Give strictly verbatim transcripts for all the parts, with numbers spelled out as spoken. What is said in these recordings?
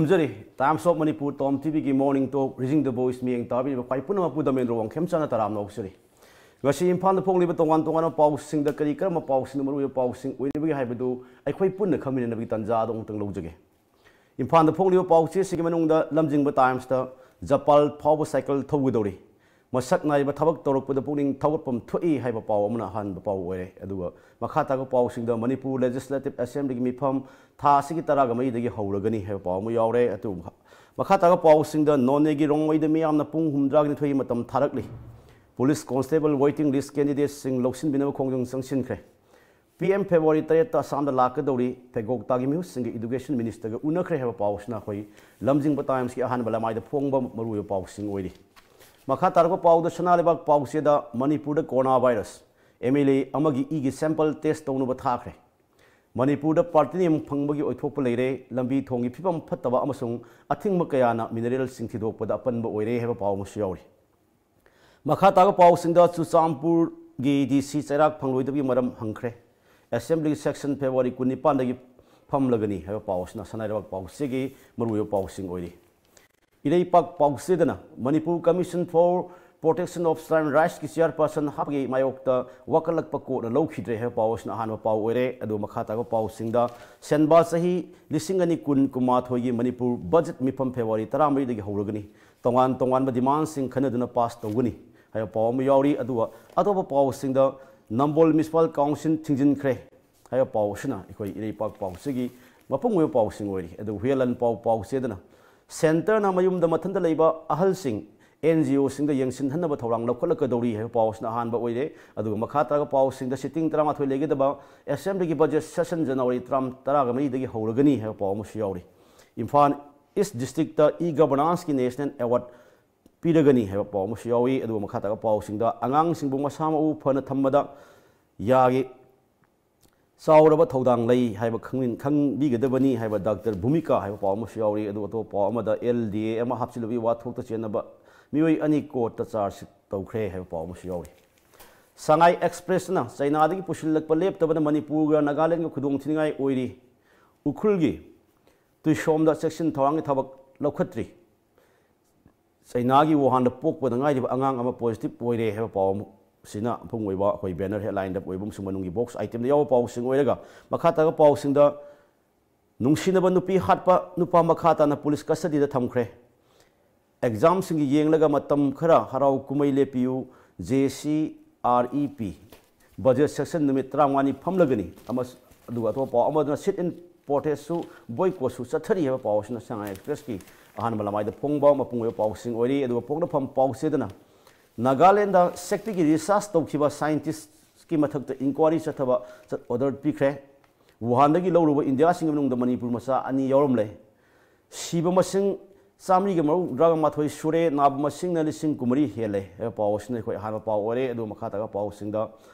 ꯈꯨꯔꯨꯝꯖꯔꯤ꯫ Times of Manipur Tom ꯇꯤꯚꯤꯒꯤ Morning Talk, Reading the Voice ꯃꯤꯠꯌꯦꯡ ꯇꯥꯕꯤꯔꯤꯕ ꯈ꯭ꯋꯥꯏ ꯄꯨꯝꯅꯃꯛꯄꯨ ꯗꯃꯦꯟꯗ꯭ꯔꯣ ꯋꯥꯡꯈꯦꯝꯆꯥꯅ ꯇꯔꯥꯝꯅ ꯑꯣꯛꯆꯔꯤ꯫ ꯉꯁꯤ ꯏꯝꯐꯥꯜꯗ ꯐꯣꯡꯂꯤꯕ ꯇꯣꯉꯥꯟ ꯇꯣꯉꯥꯟꯕ ꯄꯥꯎꯁꯤꯡꯗ ꯀꯔꯤ ꯀꯔꯝꯕ ꯄꯥꯎꯁꯤꯡꯅ ꯃꯔꯨꯑꯣꯏꯕ ꯄꯥꯎꯁꯤꯡ ꯑꯣꯏꯔꯤꯕꯒꯦ ꯍꯥꯏꯕꯗꯨ ꯑꯩꯈꯣꯏ ꯄꯨꯟꯅ ꯈꯪꯃꯤꯟꯅꯅꯕꯒꯤ ꯇꯥꯟꯖꯥ ꯑꯗꯨ ꯑꯃꯨꯛꯇꯪ ꯂꯧꯖꯒꯦ꯫ ꯏꯝꯐꯥꯜꯗ ꯐꯣꯡꯂꯤꯕ ꯄꯥꯎꯆꯦꯁꯤꯡꯒꯤ ꯃꯅꯨꯡꯗ ꯂꯝꯖꯤꯡꯕ Times ꯇ ꯖꯄꯥꯜ ꯐꯥꯎꯕ ꯁꯥꯏꯀꯜ ꯊꯧꯒꯗꯧꯔꯤ, ꯃꯁꯛ ꯅꯥꯏꯕ ꯊꯕꯛ ꯇꯧꯔꯛꯄꯗ ꯄꯨꯛꯅꯤꯡ ꯊꯧꯒꯠꯐꯝ ꯊꯣꯛꯏ ꯍꯥꯏꯕ ꯄꯥꯎ ꯑꯃꯅ ꯑꯍꯥꯟꯕ ꯄꯥꯎ ꯑꯣꯏꯔꯦ꯫ ꯑꯗꯨꯒ ꯃꯈꯥ ꯇꯥꯕ ꯄꯥꯎꯁꯤꯡꯗ ꯃꯅꯤꯄꯨꯔ Legislative Assembly ꯒꯤ ꯃꯤꯐꯝ ꯊꯥ ꯑꯁꯤꯒꯤ ꯇꯔꯥꯒ ꯃꯔꯤꯗꯒꯤ ꯍꯧꯔꯒꯅꯤ ꯍꯥꯏꯕ ꯄꯥꯎ ꯑꯃ ꯌꯥꯎꯔꯦ꯫ ꯑꯗꯨꯒ ꯃꯈꯥ ꯇꯥꯕ ꯄꯥꯎꯁꯤꯡꯗ ꯅꯣꯅꯦꯒꯤ ꯔꯣꯡꯃꯩꯗ ꯃꯤꯌꯥꯝꯅ ꯄꯨꯡ ꯍꯨꯝꯗ꯭ꯔꯥꯒꯤ ꯅꯤꯊꯣꯏꯒꯤ ꯃꯇꯝ ꯊꯥꯔꯛꯂꯤ꯫ Police Constable waiting list candidate ꯁꯤꯡ ꯂꯧꯁꯤꯟꯕꯤꯅꯕ ꯈꯣꯡꯖꯪ ꯆꯪꯁꯤꯟꯈ꯭ꯔꯦ꯫ ꯄꯤ ꯑꯦꯝ February ꯇꯔꯦꯠꯇ ꯑꯁꯥꯝꯗ ꯂꯥꯛꯀꯗꯧꯔꯤ, ꯐꯦꯒꯣꯛꯇꯥꯒꯤ ꯃꯤꯍꯨꯠꯁꯤꯡꯒ Education Minister ꯒ ꯎꯅꯈ꯭ꯔꯦ ꯍꯥꯏꯕ ꯄꯥꯎꯁꯤꯅ ꯑꯩꯈꯣꯏ ꯂꯝꯖꯤꯡꯕ Times ꯀꯤ ꯑꯍꯥꯟꯕ ꯂꯃꯥꯏꯗ ꯐꯣꯡꯕ ꯃꯔꯨꯑꯣꯏꯕ ꯄꯥꯎꯁꯤꯡ ꯑꯣꯏꯔꯤ꯫ ꯃꯈꯥ ꯇꯥꯔꯛꯄ ꯄꯥꯎꯗ ꯁꯅꯥ ꯂꯩꯕꯥꯛ ꯄꯥꯎꯆꯦꯗ ꯃꯅꯤꯄꯨꯔꯗ corona virus, M L A ꯑꯃꯒꯤ ꯏꯒꯤ sample test ꯇꯧꯅꯕ ꯊꯥꯈ꯭ꯔꯦ꯫ ꯃꯅꯤꯄꯨꯔꯗ Platinum ꯐꯪꯕꯒꯤ ꯑꯣꯏꯊꯣꯛꯄ ꯂꯩꯔꯦ, ꯂꯝꯕꯤ ꯊꯣꯡꯒꯤ ꯐꯤꯕꯝ ꯐꯠꯇꯕ ꯑꯃꯁꯨꯡ ꯑꯊꯤꯡꯕ ꯀꯌꯥꯅ mineral ꯁꯤꯡ ꯊꯤꯗꯣꯛꯄꯗ ꯑꯄꯟꯕ ꯑꯣꯏꯔꯦ ꯍꯥꯏꯕ ꯄꯥꯎ ꯑꯃꯁꯨ ꯌꯥꯎꯔꯤ꯫ ꯃꯈꯥ ꯇꯥꯕ ꯄꯥꯎꯁꯤꯡꯗ ꯆꯨꯔꯆꯥꯟꯄꯨꯔꯒꯤ D C ꯆꯩꯔꯥꯛ ꯐꯪꯂꯣꯏꯗꯕꯒꯤ ꯃꯔꯝ ꯍꯪꯈ꯭ꯔꯦ꯫ Assembly session February ꯀꯨꯟꯅꯤꯄꯥꯟꯗꯒꯤ ꯐꯝꯂꯒꯅꯤ ꯍꯥꯏꯕ ꯄꯥꯎ ꯑꯁꯤꯅ ꯁꯅꯥ ꯂꯩꯕꯥꯛ ꯄꯥꯎꯆꯦꯒꯤ ꯃꯔꯨꯑꯣꯏꯕ ꯄꯥꯎꯁꯤꯡ ꯑꯣꯏꯔꯤ꯫ ꯏꯔꯩꯄꯥꯛ ꯄꯥꯎꯆꯦꯗꯅ Manipur Commission for Protection of Shrine Rights ꯀꯤ chairperson ꯍꯥꯞꯄꯒꯤ ꯃꯥꯌꯣꯛꯇ ꯋꯥꯀꯠꯂꯛꯄ court ꯅ ꯂꯧꯈꯤꯗ꯭ꯔꯦ ꯍꯥꯏꯕ ꯄꯥꯎ ꯑꯁꯤꯅ ꯑꯍꯥꯟꯕ ꯄꯥꯎ ꯑꯣꯏꯔꯦ꯫ ꯑꯗꯨꯒ ꯃꯈꯥ ꯇꯥꯕ ꯄꯥꯎꯁꯤꯡꯗ ꯁꯦꯟꯕꯥ ꯆꯍꯤ ꯂꯤꯁꯤꯡ ꯑꯅꯤ ꯀꯨꯟ ꯀꯨꯟꯃꯥꯊꯣꯏꯒꯤ ꯃꯅꯤꯄꯨꯔ budget ꯃꯤꯐꯝ February ꯇꯔꯥꯃꯔꯤꯗꯒꯤ ꯍꯧꯔꯒꯅꯤ꯫ ꯇꯣꯉꯥꯟ ꯇꯣꯉꯥꯟꯕ demand ꯁꯤꯡ ꯈꯟꯅꯗꯨꯅ pass ꯇꯧꯒꯅꯤ ꯍꯥꯏꯕ ꯄꯥꯎ ꯑꯃ ꯌꯥꯎꯔꯤ꯫ ꯑꯗꯨꯒ ꯑꯇꯣꯞꯄ ꯄꯥꯎꯁꯤꯡꯗ ꯅꯝꯕꯣꯜ Municipal Council ꯊꯤꯡꯖꯤꯟꯈ꯭ꯔꯦ ꯍꯥꯏꯕ ꯄꯥꯎ ꯑꯁꯤꯅ ꯑꯩꯈꯣꯏ ꯏꯔꯩꯄꯥꯛ ꯄꯥꯎꯆꯦꯒꯤ ꯃꯄꯨꯡ ꯑꯣꯏꯕ ꯄꯥꯎꯁꯤꯡ ꯑꯣꯏꯔꯤ꯫ ꯑꯗꯨꯒ ꯍꯨꯌꯦꯟꯂꯥꯟꯄꯥꯎ ꯄꯥꯎꯆꯦꯗꯅ centre ꯅ ꯃꯌꯨꯝꯗ ꯃꯊꯟꯇ ꯂꯩꯕ ꯑꯍꯜꯁꯤꯡ N G O ꯁꯤꯡꯗ ꯌꯦꯡꯁꯤꯟꯍꯟꯅꯕ ꯊꯧꯔꯥꯡ ꯂꯧꯈꯠꯂꯛꯀꯗꯧꯔꯤ ꯍꯥꯏꯕ ꯄꯥꯎ ꯑꯁꯤꯅ ꯑꯍꯥꯟꯕ ꯑꯣꯏꯔꯦ꯫ ꯑꯗꯨꯒ ꯃꯈꯥ ꯇꯥꯔꯒ ꯄꯥꯎꯁꯤꯡꯗ sitting ꯇꯔꯥꯃꯥꯊꯣꯏ ꯂꯩꯒꯗꯕ Assembly ꯒꯤ budget session January ꯇꯔꯥ, ꯇꯔꯥꯒ ꯃꯔꯤꯗꯒꯤ ꯍꯧꯔꯒꯅꯤ ꯍꯥꯏꯕ ꯄꯥꯎ ꯑꯃꯁꯨ ꯌꯥꯎꯔꯤ꯫ ꯏꯝꯐꯥꯜ East District ꯇ e-governance ꯀꯤ National Award ꯄꯤꯔꯒꯅꯤ ꯍꯥꯏꯕ ꯄꯥꯎ ꯑꯃꯁꯨ ꯌꯥꯎꯏ꯫ ꯑꯗꯨꯒ ꯃꯈꯥ ꯇꯥꯕ ꯄꯥꯎꯁꯤꯡꯗ ꯑꯉꯥꯡꯁꯤꯡꯕꯨ ꯃꯁꯥ ꯃꯎ ꯐꯅ ꯊꯝꯕꯗ ꯌꯥꯒꯤ ꯆꯥꯎꯔꯕ ꯊꯧꯗꯥꯡ ꯂꯩ ꯍꯥꯏꯕ ꯈꯪꯃꯤꯟ-, ꯈꯪꯕꯤꯒꯗꯕꯅꯤ ꯍꯥꯏꯕ Doctor ꯚꯨꯃꯤꯀꯥ ꯍꯥꯏꯕ ꯄꯥꯎ ꯑꯃꯁꯨ ꯌꯥꯎꯔꯤ꯫ ꯑꯗꯨꯒ ꯑꯇꯣꯞꯄ ꯄꯥꯎ ꯑꯃꯗ L D A ꯑꯃ ꯍꯥꯞꯆꯤꯜꯂꯨꯕꯒꯤ ꯋꯥꯊꯣꯛꯇ ꯆꯦꯟꯅꯕ ꯃꯤꯑꯣꯏ ꯑꯅꯤ court ꯇ charge ꯇꯧꯈ꯭ꯔꯦ ꯍꯥꯏꯕ ꯄꯥꯎ ꯑꯃꯁꯨ ꯌꯥꯎꯔꯤ꯫ Shanghai Express ꯅ ꯆꯩꯅꯥꯗꯒꯤ ꯄꯨꯁꯤꯜꯂꯛꯄ ꯂꯦꯞꯇꯕꯅ ꯃꯅꯤꯄꯨꯔꯒ ꯅꯥꯒꯥꯂꯦꯟꯒ ꯈꯨꯗꯣꯡ ꯊꯤꯅꯤꯡꯉꯥꯏ ꯑꯣꯏꯔꯤ꯫ ꯎꯈ꯭ꯔꯨꯜꯒꯤ ꯇꯨꯏꯁꯣꯝꯗ ꯆꯦꯛꯁꯤꯟ ꯊꯧꯔꯥꯡꯒꯤ ꯊꯕꯛ ꯂꯧꯈꯠꯇ꯭ꯔꯤ꯫ ꯆꯩꯅꯥꯒꯤ ꯋꯨꯍꯥꯟꯗ ꯄꯣꯛꯄꯗ ꯉꯥꯏꯔꯤꯕ ꯑꯉꯥꯡ ꯑꯃ positive ꯑꯣꯏꯔꯦ ꯍꯥꯏꯕ ꯄꯥꯎ ꯑꯃ ꯁꯤꯅ ꯃꯄꯨꯡ ꯑꯣꯏꯕ ꯑꯩꯈꯣꯏ banner headline ꯗ ꯑꯣꯏꯕ ꯑꯃꯁꯨꯡ ꯃꯅꯨꯡꯒꯤ box item ꯗ ꯌꯥꯎꯕ ꯄꯥꯎꯁꯤꯡ ꯑꯣꯏꯔꯒ, ꯃꯈꯥ ꯇꯥꯕ ꯄꯥꯎꯁꯤꯡꯗ, ꯅꯨꯡꯁꯤꯅꯕ ꯅꯨꯄꯤ ꯍꯥꯠꯄ ꯅꯨꯄꯥ ꯃꯈꯥ ꯇꯥꯅ police custody ꯗ ꯊꯝꯈ꯭ꯔꯦ꯫ Exam ꯁꯤꯡꯒꯤ ꯌꯦꯡꯂꯒ ꯃꯇꯝ ꯈꯔ ꯍꯔꯥꯎ ꯀꯨꯝꯍꯩ ꯂꯦꯞꯄꯤꯌꯨ꯫ J C R E P budget session ꯅꯨꯃꯤꯠ ꯇꯔꯥꯃꯉꯥꯅꯤ ꯐꯝꯂꯒꯅꯤ꯫ ꯑꯃꯁꯨ-, ꯑꯗꯨꯒ ꯑꯇꯣꯞꯄ ꯄꯥꯎ ꯑꯃꯗꯨꯅ sit-in protest ꯁꯨ boycott ꯁꯨ ꯆꯠꯊꯔꯤ ꯍꯥꯏꯕ ꯄꯥꯎ ꯑꯁꯤꯅ Shanghai Express ꯀꯤ ꯑꯍꯥꯟꯕ ꯂꯃꯥꯏꯗ ꯐꯣꯡꯕ ꯃꯄꯨꯡ ꯑꯣꯏꯕ ꯄꯥꯎꯁꯤꯡ ꯑꯣꯏꯔꯤ꯫ ꯑꯗꯨꯒ ꯄꯣꯛꯅꯐꯝ ꯄꯥꯎꯆꯦꯗꯅ ꯅꯥꯒꯥꯂꯦꯟꯗ ꯁꯛꯇꯤꯒꯤ research ꯇꯧꯈꯤꯕ scientist ꯀꯤ ꯃꯊꯛꯇ inquiry ꯆꯠꯊꯕ ꯆꯠ-, order ꯄꯤꯈ꯭ꯔꯦ꯫ ꯋꯨꯍꯥꯟꯗꯒꯤ ꯂꯧꯔꯨꯕ ꯏꯟꯗꯤꯌꯥꯁꯤꯡꯒꯤ ꯃꯅꯨꯡꯗ ꯃꯅꯤꯄꯨꯔ ꯃꯆꯥ ꯑꯅꯤ ꯌꯥꯎꯔꯝꯂꯦ꯫ ꯁꯤꯕ ꯃꯁꯤꯡ ꯆꯥꯃꯔꯤꯒ ꯃꯧꯗ꯭ꯔꯥꯒ ꯃꯥꯊꯣꯏ ꯁꯨꯔꯦ, ꯅꯥꯕ ꯃꯁꯤꯡꯅ ꯂꯤꯁꯤꯡ ꯀꯨꯟꯃꯔꯤ ꯍꯦꯜꯂꯦ ꯍꯥꯏꯕ ꯄꯥꯎ ꯑꯁꯤꯅ ꯑꯩꯈꯣꯏ ꯑꯍꯥꯟꯕ ꯄꯥꯎ ꯑꯣꯏꯔꯦ꯫ ꯑꯗꯨꯒ ꯃꯈꯥ ꯇꯥꯕ ꯄꯥꯎꯁꯤꯡꯗ,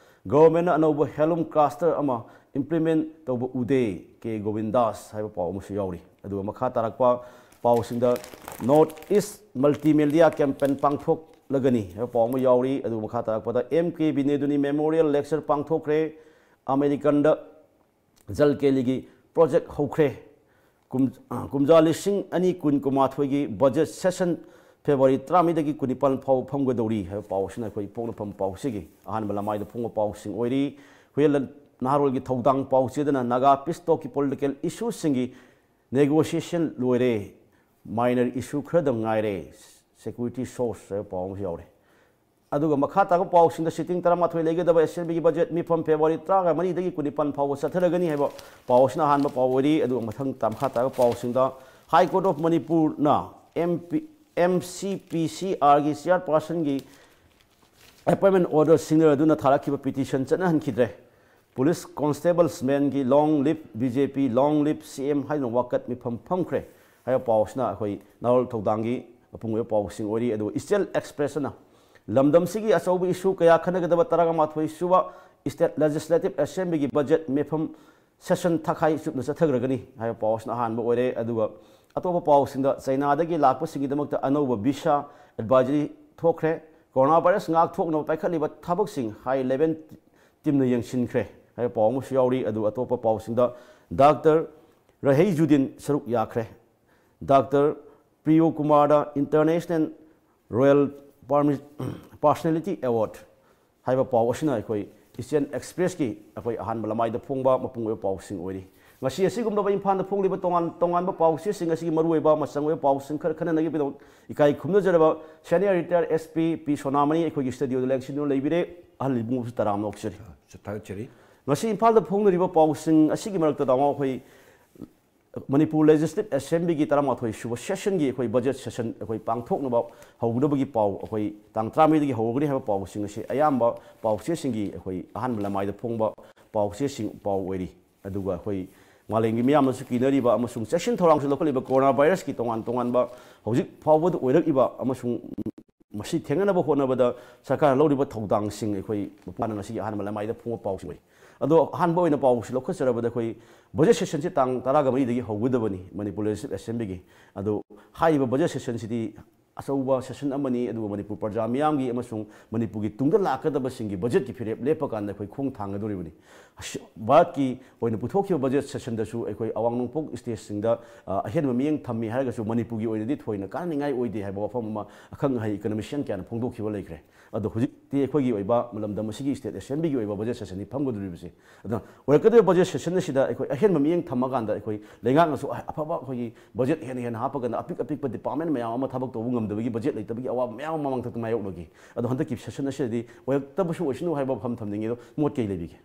Government ꯅ ꯑꯅꯧꯕ handloom cluster ꯑꯃ implement ꯇꯧꯕ ꯎꯗꯦ, ꯀꯦ ꯒꯣꯕꯤꯟꯗꯥꯁ ꯍꯥꯏꯕ ꯄꯥꯎ ꯑꯃꯁꯨ ꯌꯥꯎꯔꯤ꯫ ꯑꯗꯨꯒ ꯃꯈꯥ ꯇꯥꯔꯛꯄ ꯄꯥꯎꯁꯤꯡꯗ, North East Multimedia Campaign ꯄꯥꯡꯊꯣꯛꯂꯒꯅꯤ ꯍꯥꯏꯕ ꯄꯥꯎ ꯑꯃ ꯌꯥꯎꯔꯤ꯫ ꯑꯗꯨꯒ ꯃꯈꯥ ꯇꯥꯔꯛꯄꯗ, M K ꯕꯤꯅꯦꯗꯨꯅꯤ Memorial Lecture ꯄꯥꯡꯊꯣꯛꯈ꯭ꯔꯦ, ꯑꯃꯦꯔꯤꯀꯟꯗ Jal ꯀꯦꯂꯤꯒꯤ project ꯍꯧꯈ꯭ꯔꯦ꯫ ꯀꯨꯝ-, ꯑ, ꯀꯨꯝꯖꯥ ꯂꯤꯁꯤꯡ ꯑꯅꯤ ꯀꯨꯟ ꯀꯨꯟꯃꯥꯊꯣꯏꯒꯤ budget session February ꯇꯔꯥꯃꯔꯤꯗꯒꯤ ꯀꯨꯟꯅꯤꯄꯥꯟ ꯐꯥꯎꯕ ꯐꯝꯒꯗꯧꯔꯤ ꯍꯥꯏꯕ ꯄꯥꯎ ꯑꯁꯤꯅ ꯑꯩꯈꯣꯏ ꯄꯣꯛꯅꯐꯝ ꯄꯥꯎꯆꯦꯒꯤ ꯑꯍꯥꯟꯕ ꯂꯃꯥꯏꯗ ꯐꯣꯡꯕ ꯄꯥꯎꯁꯤꯡ ꯑꯣꯏꯔꯤ꯫ ꯍꯨꯌꯦꯟ ꯅꯍꯥꯔꯣꯜꯒꯤ ꯊꯧꯗꯥꯡ ꯄꯥꯎꯆꯦꯗꯅ Naga peace talk ꯀꯤ political issue ꯁꯤꯡꯒꯤ negotiation ꯂꯣꯏꯔꯦ, minor issue ꯈꯔꯗꯪ ꯉꯥꯏꯔꯦ, security source ꯍꯥꯏꯕ ꯄꯥꯎ ꯑꯃꯁꯨ ꯌꯥꯎꯔꯦ꯫ ꯑꯗꯨꯒ ꯃꯈꯥ ꯇꯥꯕ ꯄꯥꯎꯁꯤꯡꯗ, sitting ꯇꯔꯥꯃꯥꯊꯣꯏ ꯂꯩꯒꯗꯕ assembly ꯒꯤ budget ꯃꯤꯐꯝ February ꯇꯔꯥꯃꯔꯤꯗꯒꯤ ꯀꯨꯟꯅꯤꯄꯥꯟ ꯐꯥꯎꯕ ꯆꯠꯊꯔꯒꯅꯤ ꯍꯥꯏꯕ ꯄꯥꯎ ꯑꯁꯤꯅ ꯑꯍꯥꯟꯕ ꯄꯥꯎ ꯑꯣꯏꯔꯤ꯫ ꯑꯗꯨꯒ ꯃꯊꯪ ꯇꯥ-, ꯃꯈꯥ ꯇꯥꯕ ꯄꯥꯎꯁꯤꯡꯗ, High Court of ꯃꯅꯤꯄꯨꯔꯅ M P, M C P C R ꯒꯤ chairperson ꯒꯤ appointment order ꯁꯤꯡꯅꯗꯨꯅ ꯊꯥꯔꯛꯈꯤꯕ petition ꯆꯠꯅꯍꯟꯈꯤꯗ꯭ꯔꯦ꯫ Police constables ꯃꯦꯟꯒꯤ long live B J P, long live C M ꯍꯥꯏꯗꯨꯅ ꯋꯥꯀꯠ ꯃꯤꯐꯝ ꯐꯝꯈ꯭ꯔꯦ ꯍꯥꯏꯕ ꯄꯥꯎ ꯑꯁꯤꯅ ꯑꯩꯈꯣꯏ ꯅꯍꯥꯔꯣꯜ ꯊꯧꯗꯥꯡꯒꯤ ꯃꯄꯨꯡ ꯑꯣꯏꯕ ꯄꯥꯎꯁꯤꯡ ꯑꯣꯏꯔꯤ꯫ ꯑꯗꯨꯒ Eastern Express ꯑꯅ ꯂꯝꯗꯝꯁꯤꯒꯤ ꯑꯆꯧꯕ issue ꯀꯌꯥ ꯈꯟꯅꯒꯗꯕ ꯇꯔꯥꯃꯥꯊꯣꯏ ꯁꯨꯕ State Legislative Assembly ꯒꯤ budget ꯃꯤꯐꯝ session ꯊꯥꯈꯥꯏ ꯆꯨꯞꯅ ꯆꯠꯊꯈ꯭ꯔꯒꯅꯤ ꯍꯥꯏꯕ ꯄꯥꯎ ꯑꯁꯤꯅ ꯑꯍꯥꯟꯕ ꯑꯣꯏꯔꯦ꯫ ꯑꯗꯨꯒ ꯑꯇꯣꯞꯄ ꯄꯥꯎꯁꯤꯡꯗ, ꯆꯩꯅꯥꯗꯒꯤ ꯂꯥꯛꯄꯁꯤꯡꯒꯤꯗꯃꯛꯇ ꯑꯅꯧꯕ visa advisory ꯊꯣꯛꯈ꯭ꯔꯦ꯫ Corona virus ꯉꯥꯛꯊꯣꯛꯅꯕ ꯄꯥꯏꯈꯠꯂꯤꯕ ꯊꯕꯛꯁꯤꯡ high level team ꯅ ꯌꯦꯡꯁꯤꯟꯈ꯭ꯔꯦ ꯍꯥꯏꯕ ꯄꯥꯎ ꯑꯃꯁꯨ ꯌꯥꯎꯔꯤ꯫ ꯑꯗꯨ ꯑꯇꯣꯞꯄ ꯄꯥꯎꯁꯤꯡꯗ, Doctor ꯔꯍꯩꯖꯨꯗꯤꯟ ꯁꯔꯨꯛ ꯌꯥꯈ꯭ꯔꯦ꯫ ꯗꯥꯛꯇꯔ ꯄ꯭ꯔꯤꯌꯣ ꯀꯨꯃꯥꯔꯗ International Royal Permi- Personality Award ꯍꯥꯏꯕ ꯄꯥꯎ ꯑꯁꯤꯅ ꯑꯩꯈꯣꯏ Eastern Expressꯀꯤ ꯑꯩꯈꯣꯏ ꯑꯍꯥꯟꯕ ꯂꯃꯥꯏꯗ ꯐꯣꯡꯕ ꯃꯄꯨꯡ ꯑꯣꯏꯕ ꯄꯥꯎꯁꯤꯡ ꯑꯣꯏꯔꯤ꯫ ꯉꯁꯤ ꯑꯁꯤꯒꯨꯝꯂꯕ ꯏꯝꯐꯥꯜꯗ ꯐꯣꯡꯂꯤꯕ ꯇꯣꯉꯥꯟ ꯇꯣꯉꯥꯟꯕ ꯄꯥꯎꯆꯦꯁꯤꯡ ꯑꯁꯤꯒꯤ ꯃꯔꯨꯑꯣꯏꯕ ꯃꯆꯪ ꯑꯣꯏꯕ ꯄꯥꯎꯁꯤꯡ ꯈꯔ ꯈꯟꯅꯅꯕꯒꯤꯗꯃꯛ ꯏꯀꯥꯏ ꯈꯨꯝꯅꯖꯔꯕ Senior Retired SP ꯄꯤ ꯁꯣꯅꯥꯃꯅꯤ ꯑꯩꯈꯣꯏꯒꯤ studioꯗ ꯂꯦꯡꯁꯤꯟꯗꯨꯅ ꯂꯩꯕꯤꯔꯦ꯫ ꯑꯍꯜ ꯏꯕꯨꯡꯉꯣꯁꯨ ꯇꯔꯥꯝꯅ ꯑꯣꯛꯆꯔꯤ꯫ ꯊꯥꯒꯠꯆꯔꯤ꯫ ꯉꯁꯤ ꯏꯝꯐꯥꯜꯗ ꯐꯣꯡꯅꯔꯤꯕ ꯄꯥꯎꯁꯤꯡ ꯑꯁꯤꯒꯤ ꯃꯔꯛꯇ ꯇꯥꯃꯣ ꯑꯩꯈꯣꯏ ꯃꯅꯤꯄꯨꯔ Legislative Assemblyꯒꯤ ꯇꯔꯥꯃꯥꯊꯣꯏ ꯁꯨꯕ sessionꯒꯤ ꯑꯩꯈꯣꯏ budget session ꯑꯩꯈꯣꯏ ꯄꯥꯡꯊꯣꯛꯅꯕ ꯍꯧꯒꯗꯕꯒꯤ ꯄꯥꯎ ꯑꯩꯈꯣꯏ ꯇꯥꯡ ꯇꯔꯥꯃꯔꯤꯗꯒꯤ ꯍꯧꯒꯅꯤ ꯍꯥꯏꯕ ꯄꯥꯎꯁꯤꯡ ꯑꯁꯤ ꯑꯌꯥꯝꯕ ꯄꯥꯎꯆꯦꯁꯤꯡꯒꯤ ꯑꯩꯈꯣꯏ ꯑꯍꯥꯟꯕ ꯂꯃꯥꯏꯗ ꯐꯣꯡꯕ ꯄꯥꯎꯆꯦꯁꯤꯡ ꯄꯥꯎ ꯑꯣꯏꯔꯤ꯫ ꯑꯗꯨꯒ ꯑꯩꯈꯣꯏ ꯃꯥꯂꯦꯝꯒꯤ ꯃꯤꯌꯥꯝꯅꯁꯨ ꯀꯤꯅꯔꯤꯕ ꯑꯃꯁꯨꯡ ꯆꯦꯛꯁꯤꯟ ꯊꯧꯔꯥꯡꯁꯨ ꯂꯧꯈꯠꯂꯤꯕ corona virusꯀꯤ ꯇꯣꯉꯥꯟ ꯇꯣꯉꯥꯟꯕ ꯍꯧꯖꯤꯛ ꯐꯥꯎꯕꯗ ꯑꯣꯏꯔꯛꯏꯕ ꯑꯃꯁꯨꯡ ꯃꯁꯤ ꯊꯦꯡꯅꯅꯕ ꯍꯣꯠꯅꯕꯗ ꯁꯔꯀꯥꯔꯅ ꯂꯧꯔꯤꯕ ꯊꯧꯗꯥꯡꯁꯤꯡ ꯑꯩꯈꯣꯏ ꯃꯄꯨꯡ ꯐꯥꯅ ꯉꯁꯤꯒꯤ ꯑꯍꯥꯟꯕ ꯂꯃꯥꯏꯗ ꯐꯣꯡꯕ ꯄꯥꯎꯁꯤꯡ ꯑꯣꯏ꯫ ꯑꯗꯣ ꯑꯍꯥꯟꯕ ꯑꯣꯏꯅ ꯄꯥꯎꯁꯤ ꯂꯧꯈꯠꯆꯔꯕꯗ ꯑꯩꯈꯣꯏ budget sessionꯁꯤ ꯇꯥꯡ ꯇꯔꯥꯒ ꯃꯔꯤꯗꯒꯤ ꯍꯧꯒꯗꯕꯅꯤ ꯃꯅꯤꯄꯨꯔ Legislative Assemblyꯒꯤ꯫ ꯑꯗꯣ ꯍꯥꯏꯔꯤꯕ budget sessionꯁꯤꯗꯤ ꯑꯆꯧꯕ session ꯑꯃꯅꯤ, ꯑꯗꯨꯒ ꯃꯅꯤꯄꯨꯔ ꯄ꯭ꯔꯖꯥ ꯃꯤꯌꯥꯝꯒꯤ ꯑꯃꯁꯨꯡ ꯃꯅꯤꯄꯨꯔꯒꯤ ꯇꯨꯡꯗ ꯂꯥꯛꯀꯗꯕꯁꯤꯡꯒꯤ budgetꯀꯤ ꯐꯤꯔꯦꯞ ꯂꯦꯞꯄ ꯀꯥꯟꯗ ꯑꯩꯈꯣꯏ ꯈꯣꯡ ꯊꯥꯡꯒꯗꯧꯔꯤꯕꯅꯤ꯫ ꯑꯁꯤ-, ꯚꯥꯔꯠꯀꯤ ꯑꯣꯏꯅ ꯄꯨꯊꯣꯛꯈꯤꯕ budget sessionꯗꯁꯨ ꯑꯩꯈꯣꯏ ꯑꯋꯥꯡ ꯅꯣꯡꯄꯣꯛ stateꯁꯤꯡꯗ, ꯑ, ꯑꯍꯦꯟꯕ ꯃꯤꯠꯌꯦꯡ ꯊꯝꯃꯤ ꯍꯥꯏꯔꯒꯁꯨ ꯃꯅꯤꯄꯨꯔꯒꯤ ꯑꯣꯏꯅꯗꯤ ꯊꯣꯏꯅ ꯀꯥꯟꯅꯅꯤꯡꯉꯥꯏ ꯑꯣꯏꯗꯦ ꯍꯥꯏꯕ ꯋꯥꯐꯝ ꯑꯃ ꯑꯈꯪ ꯑꯍꯩ economician ꯀꯌꯥꯅ ꯐꯣꯡꯗꯣꯛꯈꯤꯕ ꯂꯩꯈ꯭ꯔꯦ꯫ ꯑꯗꯣ ꯍꯧꯖꯤꯛꯇꯤ ꯑꯩꯈꯣꯏꯒꯤ ꯑꯣꯏꯕ ꯂꯝꯗꯝ ꯑꯁꯤꯒꯤ state assemblyꯒꯤ ꯑꯣꯏꯕ budget sessionꯅꯤ ꯐꯝꯒꯗꯧꯔꯤꯕꯁꯦ꯫ ꯑꯗꯨꯅ ꯑꯣꯏꯔꯛꯀꯗꯧꯔꯤꯕ budget session ꯑꯁꯤꯗ ꯑꯩꯈꯣꯏ ꯑꯍꯦꯟꯕ ꯃꯤꯠꯌꯦꯡ ꯊꯝꯃꯀꯥꯟꯗ ꯑꯩꯈꯣꯏ ꯂꯩꯉꯥꯛꯅꯁꯨ ꯑꯐꯕ ꯑꯩꯈꯣꯏꯒꯤ budget ꯍꯦꯟꯅ ꯍꯦꯟꯅ ꯍꯥꯞꯄꯀꯥꯟꯗ ꯑꯄꯤꯛ ꯑꯄꯤꯛꯄ department ꯃꯌꯥꯝ ꯑꯃ ꯊꯕꯛ ꯇꯧꯕ ꯉꯝꯗꯕꯒꯤ budget ꯂꯩꯇꯕꯒꯤ ꯑꯋꯥꯕ ꯃꯌꯥꯝ ꯑꯃ ꯃꯃꯥꯡꯊꯛꯇ ꯃꯥꯌꯣꯛꯅꯈꯤ꯫ ꯑꯗꯣ ꯍꯟꯗꯛꯀꯤ session ꯑꯁꯤꯗꯗꯤ ꯑꯣꯏꯔꯛꯇꯕꯁꯨ ꯑꯣꯏꯁꯅꯨ ꯍꯥꯏꯕ ꯋꯥꯐꯝ ꯊꯝꯅꯤꯡꯉꯤ꯫ ꯑꯗꯣ ꯃꯣꯠ ꯀꯩ ꯂꯩꯕꯤꯒꯦ?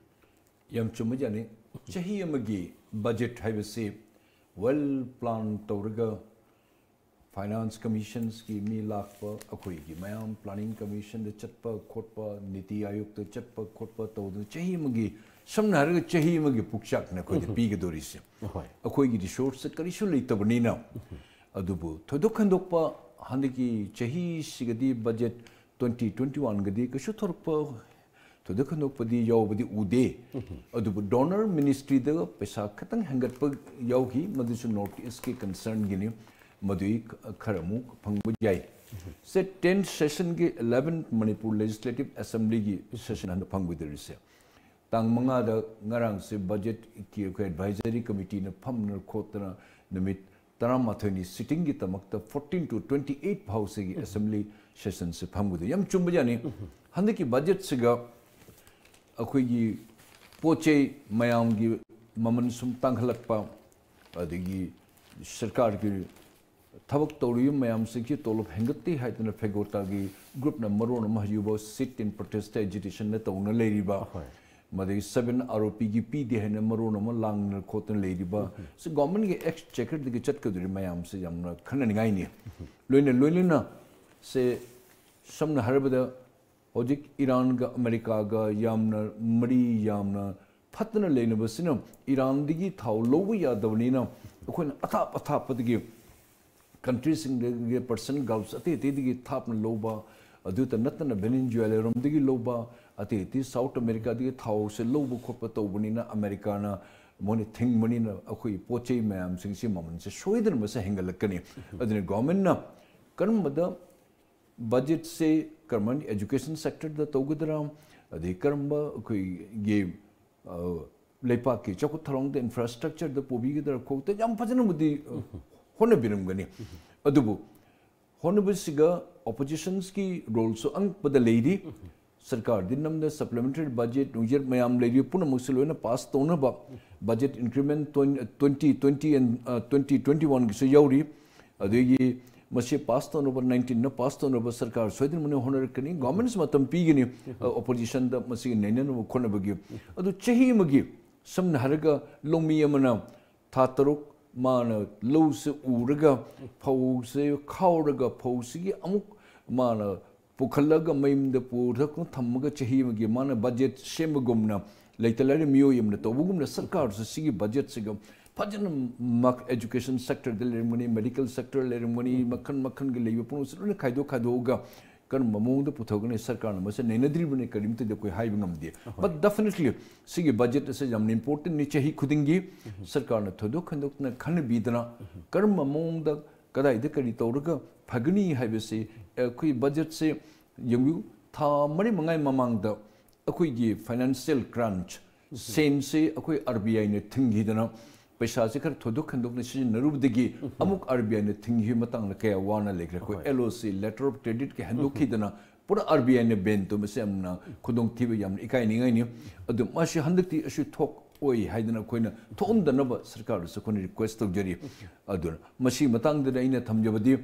ꯌꯥꯝ ꯆꯨꯝꯕꯖꯥꯠꯅꯤ꯫ ꯆꯍꯤ ꯑꯃꯒꯤ budget ꯍꯥꯏꯕꯁꯤ well plan ꯇꯧꯔꯒ finance commissionsꯀꯤ ꯃꯤ ꯂꯥꯛꯄ, ꯑꯩꯈꯣꯏꯒꯤ ꯃꯌꯥꯝ planning commissionꯗ ꯆꯠꯄ ꯈꯣꯠꯄ, ꯅꯤꯇꯤ ꯑꯥꯌꯣꯒꯇ ꯆꯠꯄ ꯈꯣꯠꯄ ꯇꯧꯗꯅ ꯆꯍꯤ ꯑꯃꯒꯤ, ꯁꯝꯅ ꯍꯥꯏꯔꯒ ꯆꯍꯤ ꯑꯃꯒꯤ ꯄꯨꯛꯆꯥꯛꯅ ꯑꯩꯈꯣꯏꯗ ꯎꯝ꯫ ꯄꯤꯒꯗꯧꯔꯤꯁꯦ꯫ ꯍꯣꯏ꯫ ꯑꯩꯈꯣꯏꯒꯤ resource ꯀꯔꯤꯁꯨ ꯂꯩꯇꯕꯅꯤꯅ꯫ ꯎꯝ꯫ ꯑꯗꯨꯕꯨ ꯊꯣꯏꯗꯣꯛ ꯍꯦꯟꯗꯣꯛꯄ ꯍꯟꯗꯛꯀꯤ ꯆꯍꯤꯁꯤꯒꯗꯤ budget twenty twenty oneꯒꯗꯤ ꯀꯩꯁꯨ ꯊꯣꯔꯛꯄ ꯊꯣꯏꯗꯣꯛ ꯍꯦꯟꯗꯣꯛꯄꯗꯤ ꯌꯥꯎꯕꯗꯤ ꯎꯗꯦ꯫ ꯎꯝ꯫ ꯑꯗꯨꯕꯨ donor ministryꯗ ꯄꯩꯁꯥ ꯈꯤꯇꯪ ꯍꯦꯟꯒꯠꯄ ꯌꯥꯎꯈꯤ, ꯃꯗꯨꯁꯨ North Eastꯀꯤ concernꯒꯤꯅꯤ, ꯃꯗꯨꯒꯤ ꯈꯔ ꯑꯃꯨꯛ ꯐꯪꯕ ꯌꯥꯏ꯫ ꯎꯝ꯫ ꯁꯦ, tenth sessionꯒꯤ eleventh Manipur Legislative Assemblyꯒꯤ session ꯍꯟꯗꯛ ꯐꯪꯒꯗꯧꯔꯤꯁꯦ꯫ ꯇꯥꯡ ꯃꯉꯥꯗ ꯉꯔꯥꯡꯁꯦ ꯕꯖꯦꯠꯀꯤ ꯑꯩꯈꯣꯏ ꯑꯦꯗꯚꯥꯏꯖꯔꯤ ꯀꯃꯤꯇꯤꯅ ꯐꯝꯗꯅ ꯈꯣꯠꯇꯅ ꯅꯨꯃꯤꯠ ꯇꯔꯥꯃꯥꯊꯣꯏꯅꯤ ꯁꯤꯇꯤꯡꯒꯤ ꯗꯃꯛꯇ fourteen to twenty eight ꯐꯥꯎꯁꯤꯒꯤ ꯑꯦꯁꯦꯝꯕ꯭ꯂꯤ ꯁꯦꯁꯟꯁꯦ ꯐꯝꯒꯗꯣꯏ꯫ ꯌꯥꯝ ꯆꯨꯝꯕꯖꯥꯠꯅꯤ꯫ ꯍꯟꯗꯛꯀꯤ ꯕꯖꯦꯠꯁꯤꯒ ꯑꯩꯈꯣꯏꯒꯤ ꯄꯣꯠ ꯆꯩ ꯃꯌꯥꯝꯒꯤ ꯃꯃꯜ ꯁꯨꯝ ꯇꯥꯡꯈꯠꯂꯛꯄ, ꯑꯗꯒꯤ ꯁꯔꯀꯥꯔꯒꯤ ꯊꯕꯛ ꯇꯧꯔꯤꯕ ꯃꯌꯥꯝꯁꯤꯡꯁꯤ ꯇꯣꯂꯣꯞ ꯍꯦꯟꯒꯠꯇꯦ ꯍꯥꯏꯗꯅ ꯐꯦꯒꯣꯇꯥꯒꯤ ꯒ꯭ꯔꯨꯞꯅ ꯃꯔꯣꯟ ꯑꯃ ꯍꯧꯖꯤꯛꯐꯥꯎ sit in protest agitation ꯅ ꯇꯧꯅ ꯂꯩꯔꯤꯕ, ꯍꯣꯏ꯫ ꯃꯗꯒꯤ seven R O P ꯒꯤ ꯄꯤꯗꯦ ꯍꯥꯏꯅ ꯃꯔꯣꯟ ꯑꯃ ꯂꯥꯡꯗꯅ ꯈꯣꯠꯇꯅ ꯂꯩꯔꯤꯕ, ꯁꯤ ꯒꯣꯔꯃꯦꯟꯒꯤ ꯑꯦꯛꯁꯆꯦꯀꯔꯗꯒꯤ ꯆꯠꯀꯗꯧꯔꯤ ꯃꯌꯥꯝꯁꯤ ꯌꯥꯝꯅ ꯈꯟꯅꯅꯤꯡꯉꯥꯏꯅꯤ꯫ ꯂꯣꯏꯅ ꯂꯣꯏꯅꯅ ꯁꯦ ꯁꯝꯅ ꯍꯥꯏꯔꯕꯗ ꯍꯧꯖꯤꯛ ꯏꯔꯥꯟꯒ ꯑꯃꯦꯔꯤꯀꯥꯒ ꯌꯥꯝꯅ ꯃꯔꯤ ꯌꯥꯝꯅ ꯐꯠꯇꯅ ꯂꯩꯅꯕꯁꯤꯅ ꯏꯔꯥꯟꯗꯒꯤ ꯊꯥꯎ ꯂꯧꯕ ꯌꯥꯗꯕꯅꯤꯅ ꯑꯩꯈꯣꯏꯅ ꯑꯊꯥꯞ ꯑꯊꯥꯞꯄꯗꯒꯤ ꯀꯟꯇ꯭ꯔꯤꯁꯤꯡꯗꯒꯤ, ꯄꯔꯁꯤꯌꯟ ꯒꯜꯐ ꯑꯇꯩ ꯑꯇꯩꯗꯒꯤ ꯊꯥꯞꯅ ꯂꯧꯕ, ꯑꯗꯨꯇ ꯅꯠꯇꯅ ꯚꯦꯅꯤꯖꯨꯋꯦꯂꯥꯔꯣꯝꯗꯒꯤ ꯂꯧꯕ, ꯑꯇꯩ ꯑꯇꯩ ꯁꯥꯎꯠ ꯑꯃꯦꯔꯤꯀꯥꯗꯒꯤ ꯊꯥꯎꯁꯦ ꯂꯧꯕ ꯈꯣꯠꯄ ꯇꯧꯕꯅꯤꯅ ꯑꯃꯦꯔꯤꯀꯥꯅ ꯃꯣꯏꯅ ꯊꯤꯡꯕꯅꯤꯅ ꯑꯩꯈꯣꯏ ꯄꯣꯠ ꯆꯩ ꯃꯌꯥꯝꯁꯤꯡꯁꯤ ꯃꯃꯜꯁꯦ ꯁꯣꯏꯗꯅ ꯃꯁꯦ ꯍꯦꯟꯒꯠꯂꯛꯀꯅꯤ꯫ ꯑꯗꯨꯅ ꯒꯣꯔꯃꯦꯟꯅ ꯀꯔꯝꯕꯗ ꯕꯖꯦꯠꯁꯦ ꯀꯔꯝꯍꯥꯏꯅ ꯑꯦꯖꯨꯀꯦꯁꯟ ꯁꯦꯛꯇꯔꯗ ꯇꯧꯒꯗ꯭ꯔꯥ, ꯑꯗꯩ ꯀꯔꯝꯕ ꯑꯩꯈꯣꯏꯒꯤ ꯑ, ꯂꯩꯄꯥꯛꯀꯤ ꯆꯥꯎꯈꯠ ꯊꯧꯔꯥꯡꯗ ꯏꯟꯐ꯭ꯔꯥꯁ꯭ꯇ꯭ꯔꯛꯆꯔꯗ ꯄꯨꯕꯤꯒꯗ꯭ꯔꯥ ꯈꯣꯠꯇ ꯌꯥꯝ ꯐꯖꯅꯕꯨꯗꯤ ꯑ, ꯍꯣꯠꯅꯕꯤꯔꯝꯒꯅꯤ꯫ ꯑꯗꯨꯕꯨ ꯍꯣꯠꯅꯕꯁꯤꯒ ꯑꯣꯄꯣꯖꯤꯁꯟꯁꯀꯤ ꯔꯣꯜꯁꯨ ꯑꯉꯛꯄꯗ ꯂꯩꯔꯤ꯫ ꯁꯔꯀꯥꯔꯗꯤ ꯅꯝꯗ ꯁꯄ꯭ꯂꯤꯃꯦꯟꯇꯔꯤ ꯕꯖꯦꯠ ꯅꯨꯡꯖꯦꯠ ꯃꯌꯥꯝ ꯂꯩꯔꯤ ꯄꯨꯝꯅꯃꯛꯁꯤ ꯂꯣꯏꯅ ꯄꯥꯁ ꯇꯧꯅꯕ budget increment twenty twenty and twenty twenty one ꯒꯤꯁꯨ ꯌꯥꯎꯔꯤ꯫ ꯑꯗꯒꯤ ꯃꯁꯤ ꯄꯥꯁ ꯇꯧꯅꯕ, ꯅꯥꯏꯟꯇꯤꯟꯅ ꯄꯥꯁ ꯇꯧꯅꯕ ꯁꯔꯀꯥꯔ ꯁꯣꯏꯗꯅꯃꯛ ꯍꯣꯠꯅꯔꯛꯀꯅꯤ꯫ ꯒꯣꯔꯃꯦꯟꯁ ꯃꯇꯝ ꯄꯤꯒꯅꯤ ꯑ, ꯑꯣꯄꯣꯖꯤꯁꯟꯗ ꯃꯁꯤꯒꯤ ꯅꯩꯅꯅꯕ ꯈꯣꯠꯅꯕꯒꯤ꯫ ꯑꯗꯨ ꯆꯍꯤ ꯑꯃꯒꯤ, ꯁꯝꯅ ꯍꯥꯏꯔꯒ ꯂꯧꯃꯤ ꯑꯃꯅ ꯊꯥ ꯇꯔꯨꯛ ꯃꯥꯅ ꯂꯧꯁꯦ ꯎꯔꯒ, ꯐꯧꯁꯦ ꯈꯥꯎꯔꯒ, ꯐꯧꯁꯤꯒꯤ ꯑꯃꯨꯛ ꯃꯥꯅ ꯄꯨꯈꯠꯂꯒ ꯃꯌꯨꯝꯗ ꯄꯨꯔꯒ ꯊꯝꯃꯒ ꯆꯍꯤ ꯑꯃꯒꯤ ꯃꯥꯅ ꯕꯖꯦꯠ ꯁꯦꯝꯕꯒꯨꯝꯅ, ꯂꯩꯇ ꯂꯥꯏꯔ ꯃꯤꯑꯣꯏ ꯑꯃꯅ ꯇꯧꯕꯒꯨꯝꯅ ꯁꯔꯀꯥꯔꯁꯨ ꯁꯤꯒꯤ ꯕꯖꯦꯠꯁꯤꯒ ꯐꯖꯅ ꯃꯛ-, ꯑꯦꯖꯨꯀꯦꯁꯟ ꯁꯦꯛꯇꯔꯗ ꯂꯩꯔꯝꯒꯅꯤ, ꯃꯦꯗꯤꯀꯦꯜ ꯁꯦꯛꯇꯔ ꯂꯩꯔꯝꯒꯅꯤ, ꯃꯈꯜ ꯃꯈꯜꯒꯤ ꯂꯩꯕ ꯄꯨꯝꯅꯃꯛꯁꯦ ꯂꯣꯏꯅ ꯈꯥꯏꯗꯣꯛ ꯈꯥꯏꯗꯣꯛꯑꯒ ꯀꯔꯝꯕ ꯃꯑꯣꯡꯗ ꯄꯨꯊꯣꯛꯀꯅꯤ, ꯁꯔꯀꯥꯔꯅ ꯃꯁꯤ ꯅꯩꯅꯗ꯭ꯔꯤꯕꯅꯤ ꯀꯔꯤꯝꯇꯗꯤ ꯑꯩꯈꯣꯏ ꯍꯥꯏꯕ ꯉꯝꯗꯦ꯫ But definitely ꯁꯤꯒꯤ ꯕꯖꯦꯠ ꯑꯁꯦ ꯌꯥꯝꯅ ꯏꯝꯄꯣꯔꯇꯦꯟꯅꯤ꯫ ꯆꯍꯤ ꯈꯨꯗꯤꯡꯒꯤ ꯁꯔꯀꯥꯔꯅ ꯊꯣꯏꯗꯣꯛ ꯍꯦꯟꯗꯣꯛꯅ ꯈꯟꯅꯕꯤꯗꯅ ꯀꯔꯝꯕ ꯃꯑꯣꯡꯗ ꯀꯗꯥꯏꯗ ꯀꯔꯤ ꯇꯧꯔꯒ ꯐꯒꯅꯤ ꯍꯥꯏꯕꯁꯤ ꯑꯩꯈꯣꯏ ꯕꯖꯦꯠꯁꯦ ꯌꯦꯡꯕꯤꯌꯨ꯫ ꯊꯥ ꯃꯔꯤ ꯃꯉꯥꯒꯤ ꯃꯃꯥꯡꯗ ꯑꯩꯈꯣꯏꯒꯤ financial crunch, ꯁꯦꯟꯁꯤ ꯑꯩꯈꯣꯏ RBIꯅ ꯊꯤꯡꯈꯤꯗꯅ ꯄꯩꯁꯥꯁꯤ ꯈꯔ ꯊꯣꯏꯗꯣꯛ ꯍꯦꯟꯗꯣꯛꯅ ꯁꯤꯖꯤꯟꯅꯔꯨꯕꯗꯒꯤ ꯑꯃꯨꯛ RBIꯅ ꯊꯤꯡꯈꯤꯕ ꯃꯇꯥꯡꯗ ꯀꯌꯥ ꯋꯥꯅ ꯂꯩꯈ꯭ꯔꯦ꯫ ꯑꯩꯈꯣꯏ LOC, letter of creditꯀ ꯍꯦꯟꯗꯣꯛꯈꯤꯗꯅ ꯄꯨꯔꯥ RBIꯅ ban ꯇꯧꯕꯁꯦ ꯌꯥꯝꯅ ꯈꯨꯗꯣꯡꯊꯤꯕ, ꯌꯥꯝꯅ ꯏꯀꯥꯏꯅꯤꯡꯉꯥꯏꯅꯤ꯫ ꯑꯗꯨ ꯃꯁꯤ ꯍꯟꯗꯛꯇꯤ ꯑꯁꯤ ꯊꯣꯛꯑꯣꯏ ꯍꯥꯏꯗꯅ ꯑꯩꯈꯣꯏꯅ ꯊꯣꯛꯍꯟꯗꯅꯕ ꯁꯔꯀꯥꯔꯗꯁꯨ ꯑꯩꯈꯣꯏꯅ request ꯇꯧꯖꯔꯤ꯫ ꯑꯗꯨꯅ ꯃꯁꯤ ꯃꯇꯥꯡꯗꯗꯤ ꯑꯩꯅ ꯊꯝꯖꯕꯗꯤ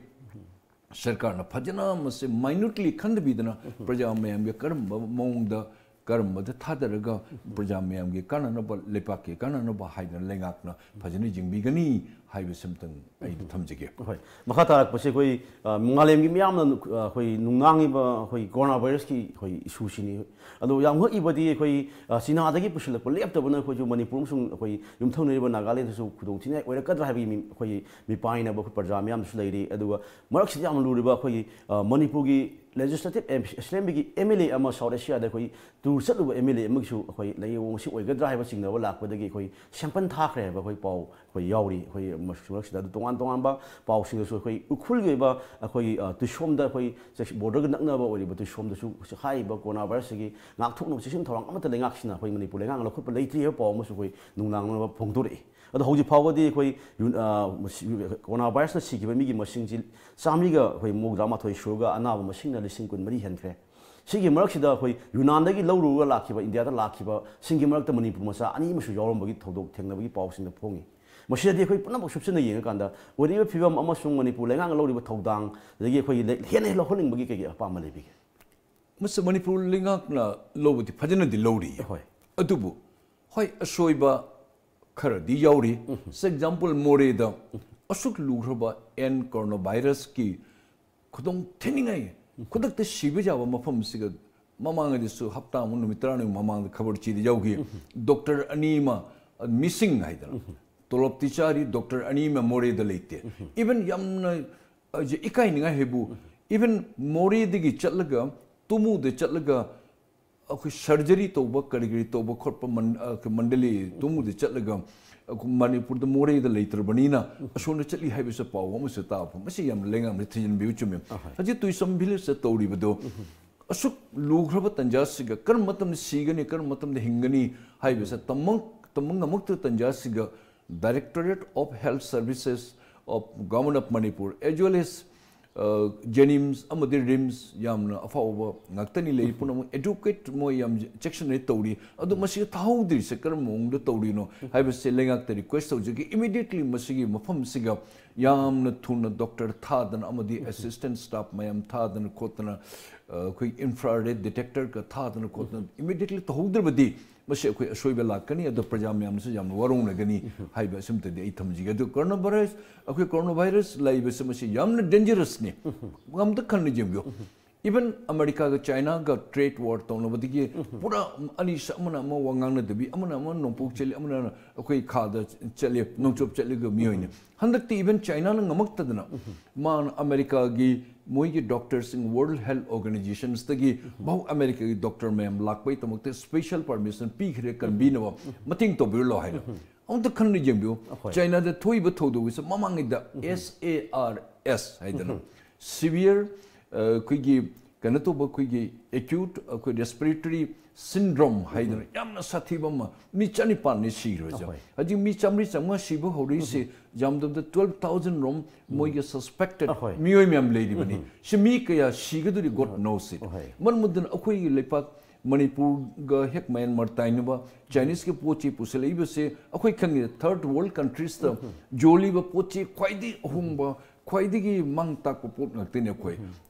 ꯁꯔꯀꯥꯔꯅ ꯐꯖꯅ ꯃꯁꯤ minutely ꯈꯟꯗꯕꯤꯗꯅ ꯄ꯭ꯔꯖꯥ ꯃꯌꯥꯝꯒꯤ ꯀꯔꯝꯕ ꯃꯑꯣꯡꯗ, ꯀꯔꯝꯕꯗ ꯊꯥꯗꯔꯒ ꯄ꯭ꯔꯖꯥ ꯃꯌꯥꯝꯒꯤ ꯀꯥꯟꯅꯅꯕ, ꯂꯩꯄꯥꯛꯀꯤ ꯀꯥꯟꯅꯅꯕ ꯍꯥꯏꯗꯅ ꯂꯩꯉꯥꯛꯅ ꯐꯖꯅ ꯌꯦꯡꯕꯤꯒꯅꯤ ꯍꯥꯏꯕꯁꯤꯃꯇꯪ ꯑꯩ ꯊꯝꯖꯒꯦ꯫ ꯍꯣꯏ, ꯃꯈꯥ ꯇꯥꯔꯛꯄꯁꯦ ꯑꯩꯈꯣꯏ, ꯑ, ꯃꯥꯂꯦꯝꯒꯤ ꯃꯤꯌꯥꯝꯅ, ꯑ, ꯑꯩꯈꯣꯏ ꯅꯨꯡꯅꯥꯡꯉꯤꯕ ꯑꯩꯈꯣꯏ corona virusꯀꯤ ꯑꯩꯈꯣꯏ issueꯁꯤꯅꯤ꯫ ꯑꯗꯣ ꯌꯥꯝ ꯉꯛꯏꯕꯗꯤ ꯑꯩꯈꯣꯏ, ꯑ, ꯆꯤꯅꯥꯗꯒꯤ ꯄꯨꯁꯤꯜꯂꯛꯄ ꯂꯦꯞꯇꯕꯅ ꯑꯩꯈꯣꯏꯁꯨ ꯃꯅꯤꯄꯨꯔ ꯑꯃꯁꯨꯡ ꯑꯩꯈꯣꯏ ꯌꯨꯝꯊꯪꯅꯔꯤꯕ ꯅꯥꯒꯥꯂꯦꯟꯗꯁꯨ ꯈꯨꯗꯣꯡꯊꯤꯅꯤꯡꯉꯥꯏ ꯑꯣꯏꯔꯛꯀꯗ꯭ꯔꯥ ꯍꯥꯏꯕꯒꯤ ꯃꯤ-, ꯑꯩꯈꯣꯏꯒꯤ ꯃꯤꯄꯥꯏꯅꯕ ꯑꯩꯈꯣꯏ ꯄ꯭ꯔꯖꯥ ꯃꯤꯌꯥꯝꯁꯨ ꯂꯩꯔꯤ꯫ ꯑꯗꯨꯒ ꯃꯔꯛꯁꯤꯗ ꯌꯥꯝꯅ ꯂꯨꯔꯤꯕ ꯑꯩꯈꯣꯏꯒꯤ, ꯑ, ꯃꯅꯤꯄꯨꯔꯒꯤ Legislative Assemblyꯒꯤ MLA ꯑꯃ South Asiaꯗ ꯑꯩꯈꯣꯏ tour ꯆꯠꯂꯨꯕ MLA ꯑꯃꯒꯤꯁꯨ ꯑꯩꯈꯣꯏ ꯂꯩꯑꯣꯡ ꯑꯁꯤ ꯑꯣꯏꯒꯗ꯭ꯔꯥ ꯍꯥꯏꯕ ꯆꯤꯡꯅꯕ ꯂꯥꯛꯄꯗꯒꯤ ꯑꯩꯈꯣꯏ sample ꯊꯥꯈ꯭ꯔꯦ ꯍꯥꯏꯕ ꯑꯩꯈꯣꯏ ꯄꯥꯎ ꯑꯩꯈꯣꯏ ꯌꯥꯎꯔꯤ꯫ ꯑꯩꯈꯣꯏ ꯃꯁꯤ ꯃꯔꯛꯁꯤꯗ ꯑꯗꯨ ꯇꯣꯉꯥꯟ ꯇꯣꯉꯥꯟꯕ ꯄꯥꯎꯁꯤꯡꯗꯁꯨ ꯑꯩꯈꯣꯏ ꯎꯈ꯭ꯔꯨꯜꯒꯤ ꯑꯣꯏꯕ ꯑꯩꯈꯣꯏ, ꯑ, ꯇꯨꯏꯁꯣꯝꯗ ꯑꯩꯈꯣꯏ ꯆꯦꯛꯁ-, borderꯒ ꯅꯛꯅꯕ ꯑꯣꯏꯔꯤꯕ ꯇꯨꯏꯁꯣꯝꯗꯁꯨ ꯍꯥꯏꯔꯤꯕ corona virusꯁꯤꯒꯤ ꯉꯥꯛꯊꯣꯛꯅꯕ ꯆꯦꯛꯁꯤꯟ ꯊꯧꯔꯥꯡ ꯑꯃꯠꯇ ꯂꯩꯉꯥꯛꯁꯤꯅ ꯑꯩꯈꯣꯏ ꯃꯅꯤꯄꯨꯔ ꯂꯩꯉꯥꯛꯅ ꯂꯧꯈꯠꯄ ꯂꯩꯇ꯭ꯔꯤ ꯍꯥꯏꯕ ꯄꯥꯎ ꯑꯃꯁꯨ ꯑꯩꯈꯣꯏ ꯅꯨꯡꯅꯥꯡꯅꯕ ꯐꯣꯡꯗꯣꯔꯛꯏ꯫ ꯑꯗꯣ ꯍꯧꯖꯤꯛ ꯐꯥꯎꯕꯗꯤ ꯑꯩꯈꯣꯏ ꯌꯨ-, ꯑ, ꯃꯁꯤ-, corona virusꯅ ꯁꯤꯈꯤꯕ ꯃꯤꯒꯤ ꯃꯁꯤꯡꯁꯤ ꯆꯥꯃꯔꯤꯒ ꯑꯩꯈꯣꯏ ꯃꯧꯗ꯭ꯔꯥ ꯃꯥꯊꯣꯏ ꯁꯨꯔꯒ ꯑꯅꯥꯕ ꯃꯁꯤꯡꯅ ꯂꯤꯁꯤꯡ ꯀꯨꯟ ꯃꯔꯤ ꯍꯦꯟꯈ꯭ꯔꯦ꯫ ꯁꯤꯒꯤ ꯃꯔꯛꯁꯤꯗ ꯑꯩꯈꯣꯏ ꯌꯨꯅꯥꯟꯗꯒꯤ ꯂꯧꯔꯨꯔꯒ ꯂꯥꯛꯈꯤꯕ, ꯏꯟꯗꯤꯌꯥꯗ ꯂꯥꯛꯈꯤꯕꯁꯤꯡꯒꯤ ꯃꯔꯛꯇ ꯃꯅꯤꯄꯨꯔ ꯃꯆꯥ ꯑꯅꯤ ꯑꯃꯁꯨ ꯌꯥꯎꯔꯝꯕꯒꯤ ꯊꯧꯗꯣꯛ ꯊꯦꯡꯅꯕꯒꯤ ꯄꯥꯎꯁꯤꯡꯗ ꯐꯣꯡꯉꯤ꯫ ꯃꯁꯤꯗꯗꯤ ꯑꯩꯈꯣꯏ ꯄꯨꯝꯅꯃꯛ ꯁꯨꯞꯆꯟꯅ ꯌꯦꯡꯉꯀꯥꯟꯗ ꯑꯣꯏꯔꯤꯕ ꯐꯤꯕꯝ ꯑꯃꯁꯨꯡ ꯃꯅꯤꯄꯨꯔ ꯂꯩꯉꯥꯛꯅ ꯂꯧꯔꯤꯕ ꯊꯧꯗꯥꯡ, ꯑꯗꯒꯤ ꯑꯩꯈꯣꯏꯒꯤ ꯂꯩ-, ꯍꯦꯟꯅ ꯍꯦꯟꯅ ꯂꯧꯍꯟꯅꯤꯡꯕꯒꯤ ꯀꯩꯀꯩ ꯑꯄꯥꯝꯕ ꯂꯩꯕꯤꯒꯦ? ꯃꯁꯤ ꯃꯅꯤꯄꯨꯔ ꯂꯩꯉꯥꯛꯅ ꯂꯧꯕꯗꯤ ꯐꯖꯅꯗꯤ ꯂꯧꯔꯤꯌꯦ꯫ ꯍꯣꯏ꯫ ꯑꯗꯨꯕꯨ ꯍꯣꯏ, ꯑꯁꯣꯏꯕ ꯈꯔꯗꯤ ꯌꯥꯎꯔꯤ꯫ For example, ꯃꯣꯔꯦꯗ ꯑꯁꯨꯛ ꯂꯨꯈ꯭ꯔꯕ N coronavirusꯀꯤ ꯈꯨꯗꯣꯡ ꯊꯤꯅꯤꯡꯉꯥꯏ, ꯈꯨꯗꯛꯇ ꯁꯤꯕ ꯌꯥꯕ ꯃꯐꯝꯁꯤꯒ ꯃꯃꯥꯡꯉꯩꯗꯁꯨ ꯍꯞꯇꯥ ꯑꯃ ꯅꯨꯃꯤꯠ ꯇꯔꯥꯅꯤ ꯃꯃꯥꯡꯗ ꯈꯕꯔ ꯆꯦꯗ ꯌꯥꯎꯈꯤ꯫ Doctor ꯑꯅꯤ ꯑꯃ, ꯑ, missing ꯍꯥꯏꯗꯅ꯫ ꯇꯣꯂꯣꯞꯇꯤ ꯆꯥꯔꯤ, doctor ꯑꯅꯤ ꯑꯃ ꯃꯣꯔꯦꯗ ꯂꯩꯇꯦ꯫ Even ꯌꯥꯝꯅ, ꯑ, ꯏꯀꯥꯏꯅꯤꯡꯉꯥꯏ ꯍꯥꯏꯕꯨ, even ꯃꯣꯔꯦꯗꯒꯤ ꯆꯠꯂꯒ ꯇꯨꯃꯨꯗ ꯆꯠꯂꯒ ꯑꯩꯈꯣꯏ surgery ꯇꯧꯕ, ꯀꯔꯤ ꯀꯔꯤ ꯇꯧꯕ ꯈꯣꯠꯄ ꯃꯟ-, ꯑ, ꯃꯟꯗꯂꯤ ꯇꯨꯃꯨꯗ ꯆꯠꯂꯒ ꯑꯩꯈꯣꯏ ꯃꯅꯤꯄꯨꯔꯗ ꯃꯣꯔꯦꯗ ꯂꯩꯇ꯭ꯔꯕꯅꯤꯅ ꯑꯁꯣꯝꯗ ꯆꯠꯂꯤ ꯍꯥꯏꯕꯁꯨ ꯄꯥꯎ ꯑꯃꯁꯨ ꯇꯥꯕ꯫ ꯃꯁꯤ ꯌꯥꯝꯅ ꯂꯩꯉꯥꯛꯅ ꯊꯤꯖꯤꯟꯕꯤꯌꯨ꯫ ꯆꯨꯝꯃꯤ꯫ ꯍꯧꯖꯤꯛ ꯇꯨꯏꯁꯝ villageꯇ ꯇꯧꯔꯤꯕꯗꯣ ꯑꯁꯨꯛ ꯂꯨꯈ꯭ꯔꯕ ꯇꯥꯟꯖꯥꯁꯤꯒ ꯀꯔꯝꯕ ꯃꯇꯝꯗ ꯁꯤꯒꯅꯤ, ꯀꯔꯝꯕ ꯃꯇꯝꯗ ꯍꯤꯡꯒꯅꯤ ꯍꯥꯏꯕꯁꯦ ꯇꯝꯕ ꯇꯝꯕ ꯉꯝꯃꯛꯇꯕ ꯇꯥꯟꯖꯥꯁꯤꯒ Directorate of Health Services of Government of Manipur as well as JNIMS ꯑꯃꯗꯤ RIMS ꯌꯥꯝꯅ ꯑꯐꯥꯎꯕ ꯉꯥꯛꯇꯅꯤ ꯂꯩ꯫ ꯄꯨꯝꯅꯃꯛ educate ꯃꯣꯏ ꯌꯥꯝ ꯆꯦꯛꯁꯤꯟꯅ ꯇꯧꯔꯤ꯫ ꯑꯗꯣ ꯃꯁꯤꯗ ꯊꯥꯍꯧꯗ꯭ꯔꯤꯁꯦ ꯀꯔꯝꯕ ꯃꯑꯣꯡꯗ ꯇꯧꯔꯤꯅꯣ ꯍꯥꯏꯕꯁꯦ ꯂꯩꯉꯥꯛꯇ request ꯇꯧꯖꯒꯦ꯫ Immediately ꯃꯁꯤꯒꯤ ꯃꯐꯝꯁꯤꯒ ꯌꯥꯝꯅ ꯊꯨꯅ doctor ꯊꯥꯗꯅ ꯑꯃꯗꯤ assistant staff ꯃꯌꯥꯝ ꯊꯥꯗꯅ ꯈꯣꯠꯇꯅ, ꯑ, ꯑꯩꯈꯣꯏ infrared detector ꯀ ꯊꯥꯗꯅ ꯈꯣꯠꯇꯅ immediately ꯇꯧꯍꯧꯗ꯭ꯔꯕꯗꯤ ꯃꯁꯤ ꯑꯩꯈꯣꯏ ꯑꯁꯣꯏꯕ ꯂꯥꯛꯀꯅꯤ, ꯑꯗꯣ ꯄ꯭ꯔꯖꯥ ꯃꯌꯥꯝꯅꯁꯨ ꯌꯥꯝꯅ ꯋꯥꯔꯧꯅꯒꯅꯤ ꯍꯥꯏꯕ ꯑꯁꯤꯃꯇꯗꯤ ꯑꯩ ꯊꯝꯖꯒꯦ꯫ ꯑꯗꯨ coronavirus, ꯑꯩꯈꯣꯏ coronavirus ꯂꯩꯕꯁꯦ ꯃꯁꯤ ꯌꯥꯝꯅ dangerous ꯅꯤ꯫ ꯑꯝꯇ ꯈꯟꯅ ꯌꯦꯡꯕꯤꯌꯨ꯫ Even America ꯒ China ꯒ trade war ꯇꯧꯅꯕꯗꯒꯤ ꯄꯨꯔꯥ ꯑꯅꯤꯁꯤ ꯑꯃꯅ ꯑꯃ ꯋꯥ ꯉꯥꯡꯅꯗꯕꯤ, ꯑꯃꯅ ꯑꯃ ꯅꯣꯡꯄꯣꯛ ꯆꯠꯂꯤ, ꯑꯃꯅ ꯑꯩꯈꯣꯏ ꯈꯥꯗ ꯆꯠꯂꯤ, ꯅꯣꯡꯆꯨꯞ ꯆꯠꯂꯤꯒ ꯃꯤꯑꯣꯏꯅꯤ꯫ ꯍꯟꯗꯛꯇꯤ even China ꯅ ꯉꯝꯃꯛꯇꯗꯅ ꯃꯥꯅ America ꯒꯤ ꯃꯣꯏꯒꯤ doctors ꯁꯤꯡ World Health Organization ꯗꯒꯤ ꯚꯥꯎ America ꯒꯤ doctor ꯃꯌꯥꯝ ꯂꯥꯛꯄꯒꯤꯗꯃꯛꯇ special permission ꯄꯤꯈ꯭ꯔꯦ ꯀꯟꯕꯤꯅꯕ, ꯃꯇꯦꯡ ꯇꯧꯕꯤꯔꯨ ꯂꯥꯎ ꯍꯥꯏꯅ꯫ ꯑꯃꯨꯛꯇ ꯈꯟꯅ ꯌꯦꯡꯕꯤꯌꯨ꯫ ꯑꯩꯈꯣꯏ꯫ China ꯗ ꯊꯣꯛꯏꯕ ꯊꯧꯗꯣꯛ ꯑꯁꯤ ꯃꯃꯥꯡꯉꯩꯗ S A R S ꯍꯥꯏꯗꯅ severe, ꯑ, ꯑꯩꯈꯣꯏꯒꯤ ꯀꯩꯅꯣ ꯇꯧꯕ, ꯑꯩꯈꯣꯏꯒꯤ acute, ꯑꯩꯈꯣꯏ respiratory syndrome ꯍꯥꯏꯗꯅ ꯌꯥꯝꯅ ꯁꯥꯊꯤꯕ ꯑꯃ ꯃꯤ ꯆꯅꯤꯄꯥꯟꯅꯤ ꯁꯤꯈ꯭ꯔꯤꯕꯁꯦ꯫ ꯑꯍꯣꯏ꯫ ꯍꯧꯖꯤꯛ ꯃꯤ ꯆꯥꯝꯃꯔꯤ ꯆꯥꯝꯃꯉꯥ ꯁꯤꯕ ꯍꯧꯔꯛꯏꯁꯦ ꯌꯥꯝꯗꯕꯗ twelve thousand ꯔꯣꯝ ꯃꯣꯏꯒꯤ suspected ꯑꯍꯣꯏ꯫ ꯃꯤꯑꯣꯏ ꯃꯌꯥꯝ ꯂꯩꯔꯤꯕꯅꯤ꯫ ꯁꯤ ꯃꯤ ꯀꯌꯥ ꯁꯤꯒꯗꯧꯔꯤ God knows it꯫ ꯑꯍꯣꯏ꯫ ꯃꯔꯝ ꯑꯗꯨꯅ ꯑꯩꯈꯣꯏꯒꯤ ꯂꯩꯄꯥꯛ ꯃꯅꯤꯄꯨꯔꯒ ꯍꯦꯛ ꯃꯌꯥꯟꯃꯥꯔ ꯇꯥꯏꯅꯕ Chinese ꯀꯤ ꯄꯣꯠ ꯆꯩ ꯄꯨꯁꯤꯜꯂꯛꯏꯕꯁꯦ ꯑꯩꯈꯣꯏ ꯈꯪꯉꯤꯗ third world countries ꯇ ꯌꯣꯜꯂꯤꯕ ꯄꯣꯠ ꯆꯩ ꯈ꯭ꯋꯥꯏꯗꯒꯤ ꯑꯍꯣꯡꯕ, ꯈ꯭ꯋꯥꯏꯗꯒꯤ ꯃꯥꯡ ꯇꯥꯛꯄ ꯄꯣꯠ ꯉꯥꯛꯇꯅꯤ ꯑꯩꯈꯣꯏ꯫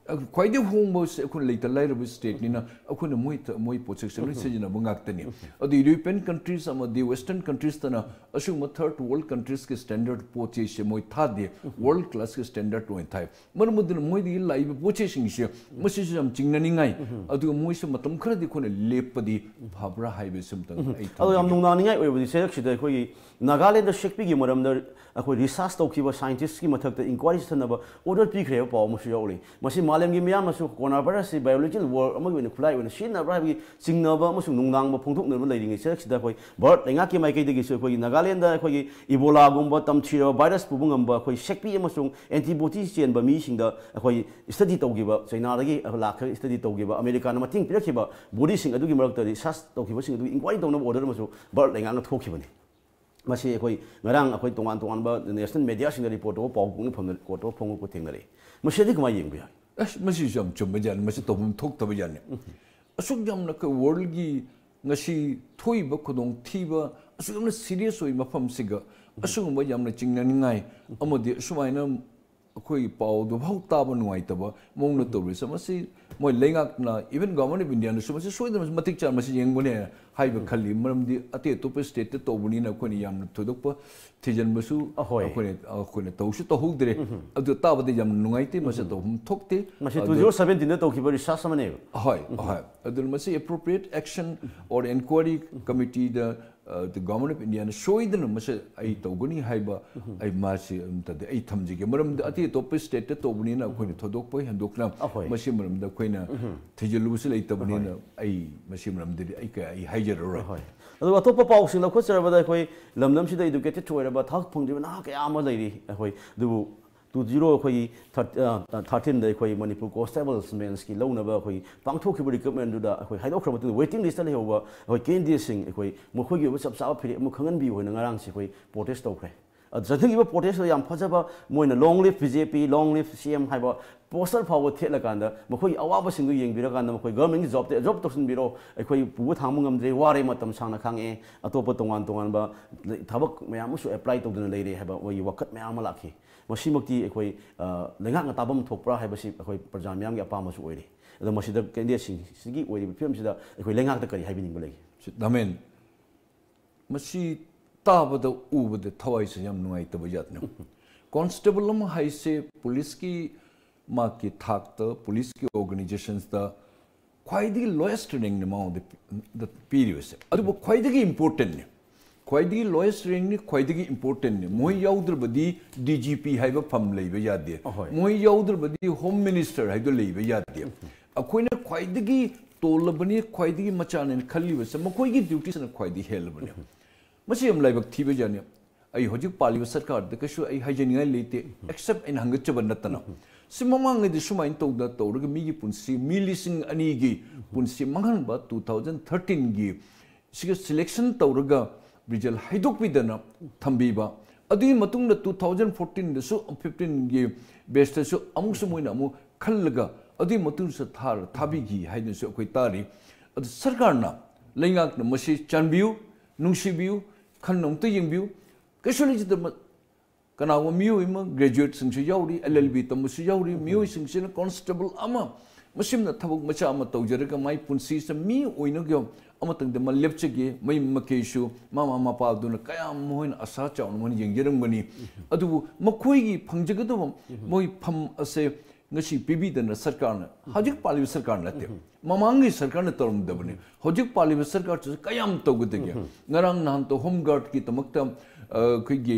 ꯈ꯭ꯋꯥꯏꯗꯒꯤ ꯍꯣꯡꯕꯁꯦ ꯑꯩꯈꯣꯏ ꯂꯩꯇ ꯂꯥꯏꯔꯕ state ꯅꯤꯅ ꯑꯩꯈꯣꯏꯅ ꯃꯣꯏ ꯊ-, ꯃꯣꯏ ꯄꯣꯠꯁꯛꯁꯦ ꯂꯣꯏ ꯁꯤꯖꯤꯟꯅꯕ ꯉꯥꯛꯇꯅꯤ꯫ ꯑꯗꯨ European countries ꯑꯃꯗꯤ Western countries ꯇꯅ ꯑꯁꯤꯒꯨꯝꯕ third world countries ꯀꯤ standard ꯄꯣꯠ ꯆꯩꯁꯦ ꯃꯣꯏ ꯊꯥꯗꯦ, world class ꯀꯤ standard ꯑꯣꯏꯅ ꯊꯥꯏ꯫ ꯃꯔꯝ ꯑꯗꯨꯅ ꯃꯣꯏꯗꯒꯤ ꯂꯥꯛꯏꯕ ꯄꯣꯠ ꯆꯩꯁꯤꯡꯁꯦ ꯃꯁꯤꯁꯨ ꯌꯥꯝ ꯆꯤꯡꯅꯅꯤꯡꯉꯥꯏ, ꯑꯗꯨꯒ ꯃꯣꯏꯁꯨ ꯃꯇꯝ ꯈꯔꯗꯤ ꯑꯩꯈꯣꯏꯅ ꯂꯦꯞꯄꯗꯤ ꯐꯕ꯭ꯔꯥ ꯍꯥꯏꯕꯁꯤ ꯑꯃꯇꯪ ꯑꯩ ꯑꯗꯣ ꯌꯥꯝ ꯊꯝꯖꯒꯦ꯫ ꯅꯨꯡꯅꯥꯡꯅꯤꯡꯉꯥꯏ ꯑꯣꯏꯕꯗꯤ ꯁꯦꯔꯛꯁꯤꯗ ꯑꯩꯈꯣꯏꯒꯤ ꯅꯥꯒꯥꯂꯦꯟꯗ ꯁꯦꯛꯄꯤꯒꯤ ꯃꯔꯝꯗ ꯑꯩꯈꯣꯏ research ꯇꯧꯈꯤꯕ scientist ꯀꯤ ꯃꯊꯛꯇ inquiry ꯆꯠꯅꯕ ꯑꯣꯔꯗꯔ ꯄꯤꯈ꯭ꯔꯦ ꯍꯥꯏꯕ ꯄꯥꯎ ꯑꯃꯁꯨ ꯌꯥꯎꯔꯤ꯫ ꯃꯁꯤ ꯃꯥꯂꯦꯝꯒꯤ ꯃꯤꯌꯥꯝꯅꯁꯨ ꯀꯣꯔꯣꯅꯥ ꯚꯥꯏꯔꯁꯁꯤ ꯕꯥꯏꯑꯣꯂꯣꯖꯤꯀꯦꯜ ꯋꯥꯔ ꯑꯃꯒꯤ ꯑꯣꯏꯅ ꯈꯨꯠꯂꯥꯏ ꯑꯣꯏꯅ ꯁꯤꯖꯤꯟꯅꯕ꯭ꯔꯥ ꯍꯥꯏꯕꯒꯤ ꯆꯤꯡꯅꯕ ꯑꯃꯁꯨꯡ ꯅꯨꯡꯅꯥꯡꯕ ꯐꯣꯡꯗꯣꯛꯅꯕ ꯂꯩꯔꯤꯉꯩ ꯁꯔꯛꯁꯤꯗ ꯑꯩꯈꯣꯏ ꯚꯥꯔꯠ ꯂꯩꯉꯥꯛꯀꯤ ꯃꯥꯏꯀꯩꯗꯒꯤꯁꯨ ꯑꯩꯈꯣꯏꯒꯤ ꯅꯥꯒꯥꯂꯦꯟꯗ ꯑꯩꯈꯣꯏꯒꯤ ꯏꯕꯣꯂꯥꯒꯨꯝꯕ ꯇꯝꯊꯤꯔꯕ ꯚꯥꯏꯔꯁ ꯄꯨꯕ ꯉꯝꯕ ꯑꯩꯈꯣꯏ ꯁꯦꯛꯄꯤ ꯑꯃꯁꯨꯡ ꯑꯦꯟꯇꯤꯕꯣꯗꯤ ꯆꯦꯟꯕ ꯃꯤꯁꯤꯡꯗ ꯑꯩꯈꯣꯏ ꯁ꯭ꯇꯗꯤ ꯇꯧꯈꯤꯕ, ꯆꯩꯅꯥꯗꯒꯤ ꯂꯥꯛꯈ꯭ꯔꯒ ꯁ꯭ꯇꯗꯤ ꯇꯧꯈꯤꯕ, ꯑꯃꯦꯔꯤꯀꯥꯅ ꯃꯇꯦꯡ ꯄꯤꯔꯛꯈꯤꯕ ꯕꯣꯗꯤꯁꯤꯡ ꯑꯗꯨꯒꯤ ꯃꯔꯛꯇ ꯔꯤꯁꯔꯁ ꯇꯧꯈꯤꯕꯁꯤꯡ ꯑꯗꯨꯒꯤ ꯏꯟꯀ꯭ꯋꯥꯏꯔꯤ ꯇꯧꯅꯕ ꯑꯣꯔꯗꯔ ꯑꯃꯁꯨ ꯚꯥꯔꯠ ꯂꯩꯉꯥꯛꯅ ꯊꯣꯛꯈꯤꯕꯅꯤ꯫ ꯃꯁꯤ ꯑꯩꯈꯣꯏ ꯉꯔꯥꯡ ꯑꯩꯈꯣꯏ ꯇꯣꯉꯥꯟ ꯇꯣꯉꯥꯟꯕ ꯅꯦꯁꯅꯦꯜ ꯃꯦꯗꯤꯌꯥꯁꯤꯡꯗ ꯔꯤꯄꯣꯔꯠ ꯇꯧꯕ, ꯄꯥꯎ ꯄꯣꯛꯅꯐꯝꯗ ꯔꯤꯄꯣꯔꯠ ꯇꯧꯕ ꯐꯣꯡꯗꯣꯛꯄ ꯊꯦꯡꯅꯔꯛꯏ꯫ ꯃꯁꯤꯗꯤ ꯀꯃꯥꯏꯅ ꯌꯦꯡꯕ ꯌꯥꯏ? ꯑꯁ, ꯃꯁꯤꯁꯨ ꯌꯥꯝ ꯆꯨꯝꯕ ꯖꯥꯠꯅꯤ, ꯃꯁꯤ ꯇꯧꯐꯝ ꯊꯣꯛꯇꯕ ꯖꯥꯠꯅꯤ꯫ ꯑꯁꯨꯛ ꯌꯥꯝꯅ ꯑꯩꯈꯣꯏ ꯋꯥꯔꯜꯒꯤ ꯉꯁꯤ ꯊꯣꯛꯏꯕ ꯈꯨꯗꯣꯡꯊꯤꯕ, ꯑꯁꯨꯛ ꯌꯥꯝꯅ ꯁꯤꯔꯤꯌꯁ ꯑꯣꯏꯕ ꯃꯐꯝꯁꯤꯒ ꯑꯁꯤꯒꯨꯝꯕ ꯌꯥꯝꯅ ꯆꯤꯡꯅꯅꯤꯡꯉꯥꯏ ꯑꯃꯗꯤ ꯑꯁꯨꯃꯥꯏꯅ ꯑꯩꯈꯣꯏꯒꯤ ꯄꯥꯎꯗꯨ ꯐꯥꯎ ꯇꯥꯕ ꯅꯨꯡꯉꯥꯏꯇꯕ ꯃꯑꯣꯡꯗ ꯇꯧꯔꯤꯁꯦ, ꯃꯁꯤ ꯃꯣꯏ ꯂꯩꯉꯥꯛꯅ, even Government of Indiaꯅꯁꯨ ꯃꯁꯤ ꯁꯣꯏꯗꯅ ꯃꯇꯤꯛ ꯆꯥꯅ ꯃꯁꯤ ꯌꯦꯡꯒꯅꯤ ꯍꯥꯏꯕ ꯈꯜꯂꯤ꯫ ꯃꯔꯝꯗꯤ ꯑꯇꯩ ꯑꯇꯣꯞꯄ ꯁ꯭ꯇꯦꯠꯇ ꯇꯧꯕꯅꯤꯅ ꯑꯩꯈꯣꯏꯅ ꯌꯥꯝꯅ ꯊꯣꯏꯗꯣꯛꯄ ꯊꯤꯖꯤꯟꯕꯁꯨ ꯑꯍꯣꯏ꯫ ꯑꯩꯈꯣꯏꯅ, ꯑꯩꯈꯣꯏꯅ ꯇꯧꯁꯨ ꯇꯧꯍꯧꯗ꯭ꯔꯦ꯫ ꯑꯗꯨ ꯇꯥꯕꯗ ꯌꯥꯝ ꯅꯨꯡꯉꯥꯏꯇꯦ, ꯃꯁꯤ ꯇꯧꯐꯝ ꯊꯣꯛꯇꯦ꯫ ꯃꯁꯤ ꯑꯗꯨ two thousand seventeen ꯗ ꯇꯧꯈꯤꯕ ꯔꯤꯁꯔꯁ ꯑꯃꯅꯦꯕ꯫ ꯍꯣꯏ, ꯍꯣꯏ꯫ ꯑꯗꯨꯅ ꯃꯁꯤ appropriate action or inquiry committeeꯗ, ꯑ, the Government of Indiaꯅ ꯁꯣꯏꯗꯅ ꯃꯁꯤ ꯑꯩ ꯇꯧꯒꯅꯤ ꯍꯥꯏꯕ ꯑꯩ ꯃꯥꯁꯤ ꯑꯝꯇꯗꯤ ꯑꯩ ꯊꯝꯖꯒꯦ꯫ ꯃꯔꯝꯗꯤ ꯑꯇꯩ ꯑꯇꯣꯞꯄ ꯁ꯭ꯇꯦꯠꯇ ꯇꯧꯕꯅꯤꯅ ꯑꯩꯈꯣꯏꯅ ꯊꯣꯏꯗꯣꯛꯄ ꯍꯦꯟꯗꯣꯛꯅ ꯑꯍꯣꯏ꯫ ꯃꯁꯤ ꯃꯔꯝꯗ ꯑꯩꯈꯣꯏꯅ ꯊꯤꯖꯤꯜꯂꯨꯕꯁꯨ ꯂꯩꯇꯕꯅꯤꯅ ꯑꯩ ꯃꯁꯤ ꯃꯔꯝꯗꯗꯤ ꯑꯩ ꯀꯌꯥ ꯑꯩ ꯍꯥꯏꯖꯔꯔꯣꯏ꯫ ꯍꯣꯏ꯫ ꯑꯗꯨꯒ ꯑꯇꯣꯞꯄ ꯄꯥꯎꯁꯤꯡ ꯂꯧꯈꯠꯆꯔꯕꯗ ꯑꯩꯈꯣꯏ ꯂꯝꯗꯝꯁꯤꯗ educated ꯑꯣꯏꯔꯕ ꯊꯕꯛ ꯐꯪꯗ꯭ꯔꯤꯕ ꯅꯍꯥ ꯀꯌꯥ ꯑꯃ ꯂꯩꯔꯤ꯫ ꯑꯩꯈꯣꯏ ꯑꯗꯨꯕꯨ two zero ꯑꯩꯈꯣꯏꯒꯤ thirteenꯗ ꯑꯩꯈꯣꯏ ꯃꯅꯤꯄꯨꯔ ꯀꯣꯟꯁꯇꯦꯕꯜ ꯃꯦꯟꯁꯀꯤ ꯂꯧꯅꯕ ꯑꯩꯈꯣꯏ ꯄꯥꯡꯊꯣꯛꯈꯤꯕ ꯔꯤꯀ꯭ꯔꯨꯠꯃꯦꯟꯗꯨꯗ ꯑꯩꯈꯣꯏ ꯍꯥꯏꯗꯣꯛꯈ꯭ꯔ ꯃꯇꯨꯡꯗ ꯋꯦꯇꯤꯡ ꯂꯤꯁꯇ ꯂꯩꯍꯧꯕ ꯑꯩꯈꯣꯏ ꯀꯦꯟꯗꯤꯗꯦꯠꯁꯤꯡ ꯑꯩꯈꯣꯏ ꯃꯈꯣꯏꯒꯤ ꯑꯣꯏꯕ ꯆꯞ ꯆꯥꯕ ꯐꯤꯔꯦꯞ ꯑꯃ ꯈꯪꯍꯟꯕꯤꯌꯨ ꯍꯥꯏꯅ ꯉꯔꯥꯡꯁꯦ ꯑꯩꯈꯣꯏ ꯄ꯭ꯔꯣꯇꯦꯁ ꯇꯧꯈ꯭ꯔꯦ꯫ ꯑꯗꯨ ꯆꯠꯊꯈꯤꯕ ꯄ꯭ꯔꯣꯇꯦꯁꯇꯨꯗ ꯌꯥꯝ ꯐꯖꯕ ꯃꯣꯏꯅ "Long live B J P, long live C M" ꯍꯥꯏꯕ ꯄꯣꯁꯇꯔ ꯐꯥꯎꯕ ꯊꯦꯠꯂꯀꯥꯟꯗ ꯃꯈꯣꯏꯒꯤ ꯑꯋꯥꯕꯁꯤꯡꯗꯨ ꯌꯦꯡꯕꯤꯔꯀꯥꯟꯗ ꯃꯈꯣꯏ "ꯒꯚꯔꯟꯃꯦꯟꯒꯤ ꯖꯣꯕꯇ ꯖꯣꯕ ꯇꯧꯁꯤꯟꯕꯤꯔꯣ, ꯑꯩꯈꯣꯏ ꯄꯨꯕ ꯊꯥꯡꯕ ꯉꯝꯗ꯭ꯔꯦ, ꯋꯥꯔꯦ, ꯃꯇꯝ ꯁꯥꯡꯅ ꯈꯥꯡꯉꯛꯑꯦ, ꯑꯇꯣꯞꯄ ꯇꯣꯉꯥꯟ ꯇꯣꯉꯥꯟꯕ ꯊꯕꯛ ꯃꯌꯥꯝ ꯑꯃꯁꯨ ꯑꯦꯄ꯭ꯂꯥꯏ ꯇꯧꯗꯨꯅ ꯂꯩꯔꯦ" ꯍꯥꯏꯕ ꯃꯣꯏꯒꯤ ꯋꯥꯀꯠ ꯃꯌꯥꯝ ꯑꯃ ꯂꯥꯛꯈꯤ꯫ ꯃꯁꯤꯃꯛꯇꯤ ꯑꯩꯈꯣꯏ, ꯑ, ꯂꯩꯉꯥꯛꯅ ꯇꯥꯐꯝ ꯊꯣꯛꯄ꯭ꯔꯥ ꯍꯥꯏꯕꯁꯤ ꯑꯩꯈꯣꯏ ꯄ꯭ꯔꯖꯥ ꯃꯤꯌꯥꯝꯒꯤ ꯑꯄꯥꯝꯕꯁꯨ ꯑꯣꯏꯔꯤ꯫ ꯑꯗꯣ ꯃꯁꯤꯗ ꯀꯦꯟꯗꯤꯗꯦꯠꯁꯤꯡꯁꯤꯒꯤ ꯑꯣꯏꯔꯤꯕ ꯐꯤꯕꯝꯁꯤꯗ ꯑꯩꯈꯣꯏ ꯂꯩꯉꯥꯛꯇ ꯀꯔꯤ ꯍꯥꯏꯕꯤꯅꯤꯡꯕ ꯂꯩꯒꯦ? ꯁꯤ ꯗꯥꯃꯦꯟ, ꯃꯁꯤ ꯇꯥꯕꯗ ꯎꯕꯗ ꯊꯋꯥꯏꯁꯦ ꯌꯥꯝ ꯅꯨꯡꯉꯥꯏꯇꯕ ꯖꯥꯠꯅꯤ꯫ ꯀꯣꯟꯁꯇꯦꯕꯜ ꯑꯃ ꯍꯥꯏꯁꯦ ꯄꯨꯂꯤꯁꯀꯤ ꯃꯥꯒꯤ ꯊꯥꯛꯇ, ꯄꯨꯂꯤꯁꯀꯤ ꯑꯣꯔꯒꯅꯥꯏꯖꯦꯁꯟꯁꯇ ꯈ꯭ꯋꯥꯏꯗꯒꯤ ꯂꯣꯌꯦꯁ ꯇ꯭ꯔꯦꯅꯤꯡꯅꯤ ꯃꯉꯣꯟꯗ ꯄꯤ-, ꯗ ꯄꯤꯔꯤꯕꯁꯦ꯫ ꯑꯗꯨꯕꯨ ꯈ꯭ꯋꯥꯏꯗꯒꯤ ꯏꯝꯄꯣꯔꯇꯦꯟꯅꯤ꯫ ꯈ꯭ꯋꯥꯏꯗꯒꯤ lowest rank ꯅꯤ, ꯈ꯭ꯋꯥꯏꯗꯒꯤ important ꯅꯤ꯫ ꯃꯣꯏ ꯌꯥꯎꯗ꯭ꯔꯕꯗꯤ D G P ꯍꯥꯏꯕ ꯐꯝ ꯂꯩꯕ ꯌꯥꯗꯦ꯫ ꯑꯍꯣꯏ꯫ ꯃꯣꯏ ꯌꯥꯎꯗ꯭ꯔꯕꯗꯤ Home Minister ꯍꯥꯏꯗꯣ ꯂꯩꯕ ꯌꯥꯗꯦ꯫ ꯑꯩꯈꯣꯏꯅ ꯈ꯭ꯋꯥꯏꯗꯒꯤ ꯇꯣꯜꯂꯕꯅꯤ, ꯈ꯭ꯋꯥꯏꯗꯒꯤ ꯃꯆꯥꯅꯦꯅ ꯈꯜꯂꯤꯕꯁꯦ ꯃꯈꯣꯏꯒꯤ duty ꯁꯤꯅ ꯈ꯭ꯋꯥꯏꯗꯒꯤ ꯍꯦꯜꯂꯕꯅꯤ꯫ ꯃꯁꯤ ꯌꯥꯝ ꯂꯥꯏꯕꯛ ꯊꯤꯕ ꯖꯥꯠꯅꯤ꯫ ꯑꯩ ꯍꯧꯖꯤꯛ ꯄꯥꯜꯂꯤꯕ ꯁꯔꯀꯥꯔꯗ ꯀꯩꯁꯨ ꯑꯩ ꯍꯥꯏꯖꯅꯤꯡꯉꯥꯏ ꯂꯩꯇꯦ, except ꯑꯩꯅ ꯍꯪꯒꯠꯆꯕ ꯅꯠꯇꯅ꯫ ꯁꯤ ꯃꯃꯥꯡꯉꯩꯗꯤ ꯁꯨꯃꯥꯏꯅ ꯇꯧꯗꯅ ꯇꯧꯔꯒ ꯃꯤꯒꯤ ꯄꯨꯟꯁꯤ, ꯃꯤ ꯂꯤꯁꯤꯡ ꯑꯅꯤꯒꯤ ꯄꯨꯟꯁꯤ ꯃꯥꯡꯍꯟꯕ two thousand thirteen ꯒꯤ ꯁꯤꯒ selection ꯇꯧꯔꯒ result ꯍꯥꯏꯗꯣꯛꯄꯤꯗꯅ ꯊꯝꯕꯤꯕ꯫ ꯑꯗꯨꯒꯤ ꯃꯇꯨꯡꯗ two thousand fourteen ꯗꯁꯨ, fifteen ꯒꯤ batch ꯇꯁꯨ ꯑꯃꯨꯛꯁꯨ ꯃꯣꯏꯅ ꯑꯃꯨꯛ ꯈꯜꯂꯒ ꯑꯗꯨꯒꯤ ꯃꯇꯨꯡꯗꯁꯨ ꯊꯥꯔ ꯊꯥꯕꯤꯈꯤ ꯍꯥꯏꯗꯨꯅꯁꯨ ꯑꯩꯈꯣꯏ ꯇꯥꯔꯤ꯫ ꯑꯗꯨ ꯁꯔꯀꯥꯔꯅ, ꯂꯩꯉꯥꯛꯅ ꯃꯁꯤ ꯆꯥꯟꯕꯤꯌꯨ, ꯅꯨꯡꯁꯤꯕꯤꯌꯨ, ꯈꯟꯅ ꯑꯃꯨꯛꯇ ꯌꯦꯡꯕꯤꯌꯨ꯫ ꯀꯩꯁꯨ ꯂꯩꯖꯗꯕ ꯀꯅꯥꯒꯨꯝꯕ ꯃꯤꯑꯣꯏ ꯑꯃ, graduate ꯁꯤꯡꯁꯨ ꯌꯥꯎꯔꯤ, L L B ꯇꯝꯕꯁꯨ ꯌꯥꯎꯔꯤ, ꯃꯤꯑꯣꯏꯁꯤꯡꯁꯤꯅ constable ꯑꯃ, ꯃꯁꯤꯝꯅ ꯊꯕꯛ ꯃꯆꯥ ꯑꯃ ꯇꯧꯖꯔꯒ ꯃꯥꯏ ꯄꯨꯟꯁꯤꯁꯦ ꯃꯤ ꯑꯣꯏꯅꯒ ꯑꯃꯇꯪꯗ ꯃꯥ ꯂꯦꯞꯆꯒꯦ, ꯃꯌꯨꯝ ꯃꯀꯩꯁꯨ, ꯃꯃꯥ ꯃꯄꯥꯗꯨꯅ ꯀꯌꯥꯝ ꯃꯈꯣꯏꯅ ꯑꯁꯥ ꯆꯥꯎꯅ ꯃꯈꯣꯏꯅ ꯌꯦꯡꯖꯔꯝꯒꯅꯤ꯫ ꯑꯗꯨꯕꯨ ꯃꯈꯣꯏꯒꯤ ꯐꯪꯖꯒꯗꯕ ꯃꯣꯏ ꯐꯝ ꯑꯁꯦ ꯉꯁꯤ ꯄꯤꯕꯤꯗꯅ ꯁꯔꯀꯥꯔꯅ, ꯍꯧꯖꯤꯛ ꯄꯥꯜꯂꯤꯕ ꯁꯔꯀꯥꯔ ꯅꯠꯇꯦ, ꯃꯃꯥꯡꯒꯤ ꯁꯔꯀꯥꯔꯅ ꯇꯧꯔꯝꯗꯕꯅꯤ꯫ ꯍꯧꯖꯤꯛ ꯄꯥꯜꯂꯤꯕ ꯁꯔꯀꯥꯔꯁꯤꯁꯨ ꯀꯌꯥꯝ ꯇꯧꯒꯗꯒꯦ? ꯉꯔꯥꯡ ꯅꯍꯥꯟꯇ Home Guard ꯀꯤꯗꯃꯛꯇ, ꯑ, ꯑꯩꯈꯣꯏꯒꯤ,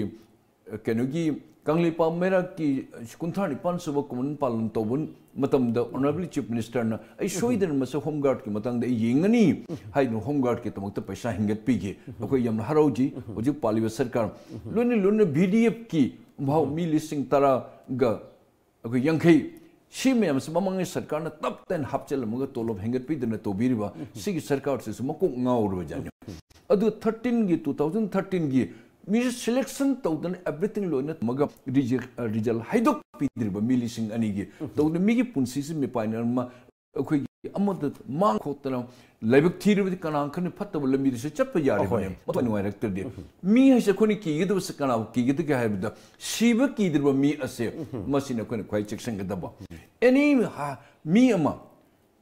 ꯑ, ꯀꯩꯅꯣꯒꯤ ꯀꯪꯂꯩꯄꯥꯛ ꯃꯩꯔꯥꯛꯀꯤ ꯀꯨꯟꯊ꯭ꯔꯥ ꯅꯤꯄꯥꯟ ꯁꯨꯕ ꯀꯨꯝꯑꯣꯟ ꯄꯥꯂꯟ ꯇꯧꯕ ꯃꯇꯝꯗ Honorable Chief Minister ꯅ ꯑꯩ ꯁꯣꯏꯗꯅ ꯃꯁꯤ Home Guard ꯀꯤ ꯃꯇꯥꯡꯗ ꯑꯩ ꯌꯦꯡꯒꯅꯤ ꯍꯥꯏꯗꯨꯅ Home Guard ꯀꯤꯗꯃꯛꯇ ꯄꯩꯁꯥ ꯍꯦꯟꯒꯠꯄꯤꯈꯤ꯫ ꯑꯩꯈꯣꯏ ꯌꯥꯝꯅ ꯍꯔꯥꯎꯖꯩ꯫ ꯍꯧꯖꯤꯛ ꯄꯥꯜꯂꯤꯕ ꯁꯔꯀꯥꯔ, ꯂꯣꯏꯅ ꯂꯣꯏꯅ V D F ꯀꯤ ꯐꯥꯎ ꯃꯤ ꯂꯤꯁꯤꯡ ꯇꯔꯥꯒ ꯑꯩꯈꯣꯏ ꯌꯥꯡꯈꯩ, ꯁꯤ ꯃꯌꯥꯝꯁꯤ ꯃꯃꯥꯡꯒꯤ ꯁꯔꯀꯥꯔꯅ ꯇꯞ ꯇꯥꯏꯅ ꯍꯥꯞꯆꯤꯜꯂꯝꯃꯒ ꯇꯣꯂꯣꯞ ꯍꯦꯟꯒꯠꯄꯤꯗꯅ ꯇꯧꯕꯤꯔꯤꯕ ꯁꯤꯒꯤ ꯁꯔꯀꯥꯔꯁꯤꯁꯨ ꯃꯀꯣꯛ ꯉꯥꯎꯔꯕ ꯖꯥꯠꯅꯤ꯫ ꯑꯗꯨ thirteen ꯒꯤ, two thousand thirteen ꯒꯤ ꯃꯤꯁꯨ selection ꯇꯧꯗꯅ everything ꯂꯣꯏꯅ ꯇꯝꯃꯒ result, ꯑ, result ꯍꯥꯏꯗꯣꯛꯄꯤꯗ꯭ꯔꯤꯕ ꯃꯤ ꯂꯤꯁꯤꯡ ꯑꯅꯤꯒꯤ ꯇꯧꯗꯅ ꯃꯤꯒꯤ ꯄꯨꯟꯁꯤꯁꯤ ꯃꯤꯄꯥꯏꯅꯔꯝꯃ ꯑꯩꯈꯣꯏꯒꯤ ꯑꯃꯗ ꯃꯥꯡ ꯈꯣꯠꯇꯅ ꯂꯥꯏꯕꯛ ꯊꯤꯔꯕꯗꯤ ꯀꯅꯥ ꯈꯪꯅꯤ ꯐꯠꯇꯕ ꯂꯝꯕꯤꯗꯁꯨ ꯆꯠꯄ ꯌꯥꯔꯤꯕꯅꯤ꯫ ꯑꯍꯣꯏ꯫ ꯃꯊ꯭ꯋꯥꯏ ꯅꯨꯡꯉꯥꯏꯔꯛꯇ꯭ꯔꯗꯤ꯫ ꯃꯤ ꯍꯥꯏꯁꯦ ꯑꯩꯈꯣꯏꯅ ꯀꯤꯒꯗꯕꯁꯦ ꯀꯅꯥꯕꯨ ꯀꯤꯒꯗꯒꯦ ꯍꯥꯏꯕꯗ ꯁꯤꯕ ꯀꯤꯗ꯭ꯔꯤꯕ ꯃꯤ ꯑꯁꯦ ꯃꯁꯤꯅ ꯑꯩꯈꯣꯏꯅ ꯈ꯭ꯋꯥꯏ ꯆꯦꯛꯁꯤꯟꯒꯗꯕ꯫ Any ꯍꯥ-, ꯃꯤ ꯑꯃ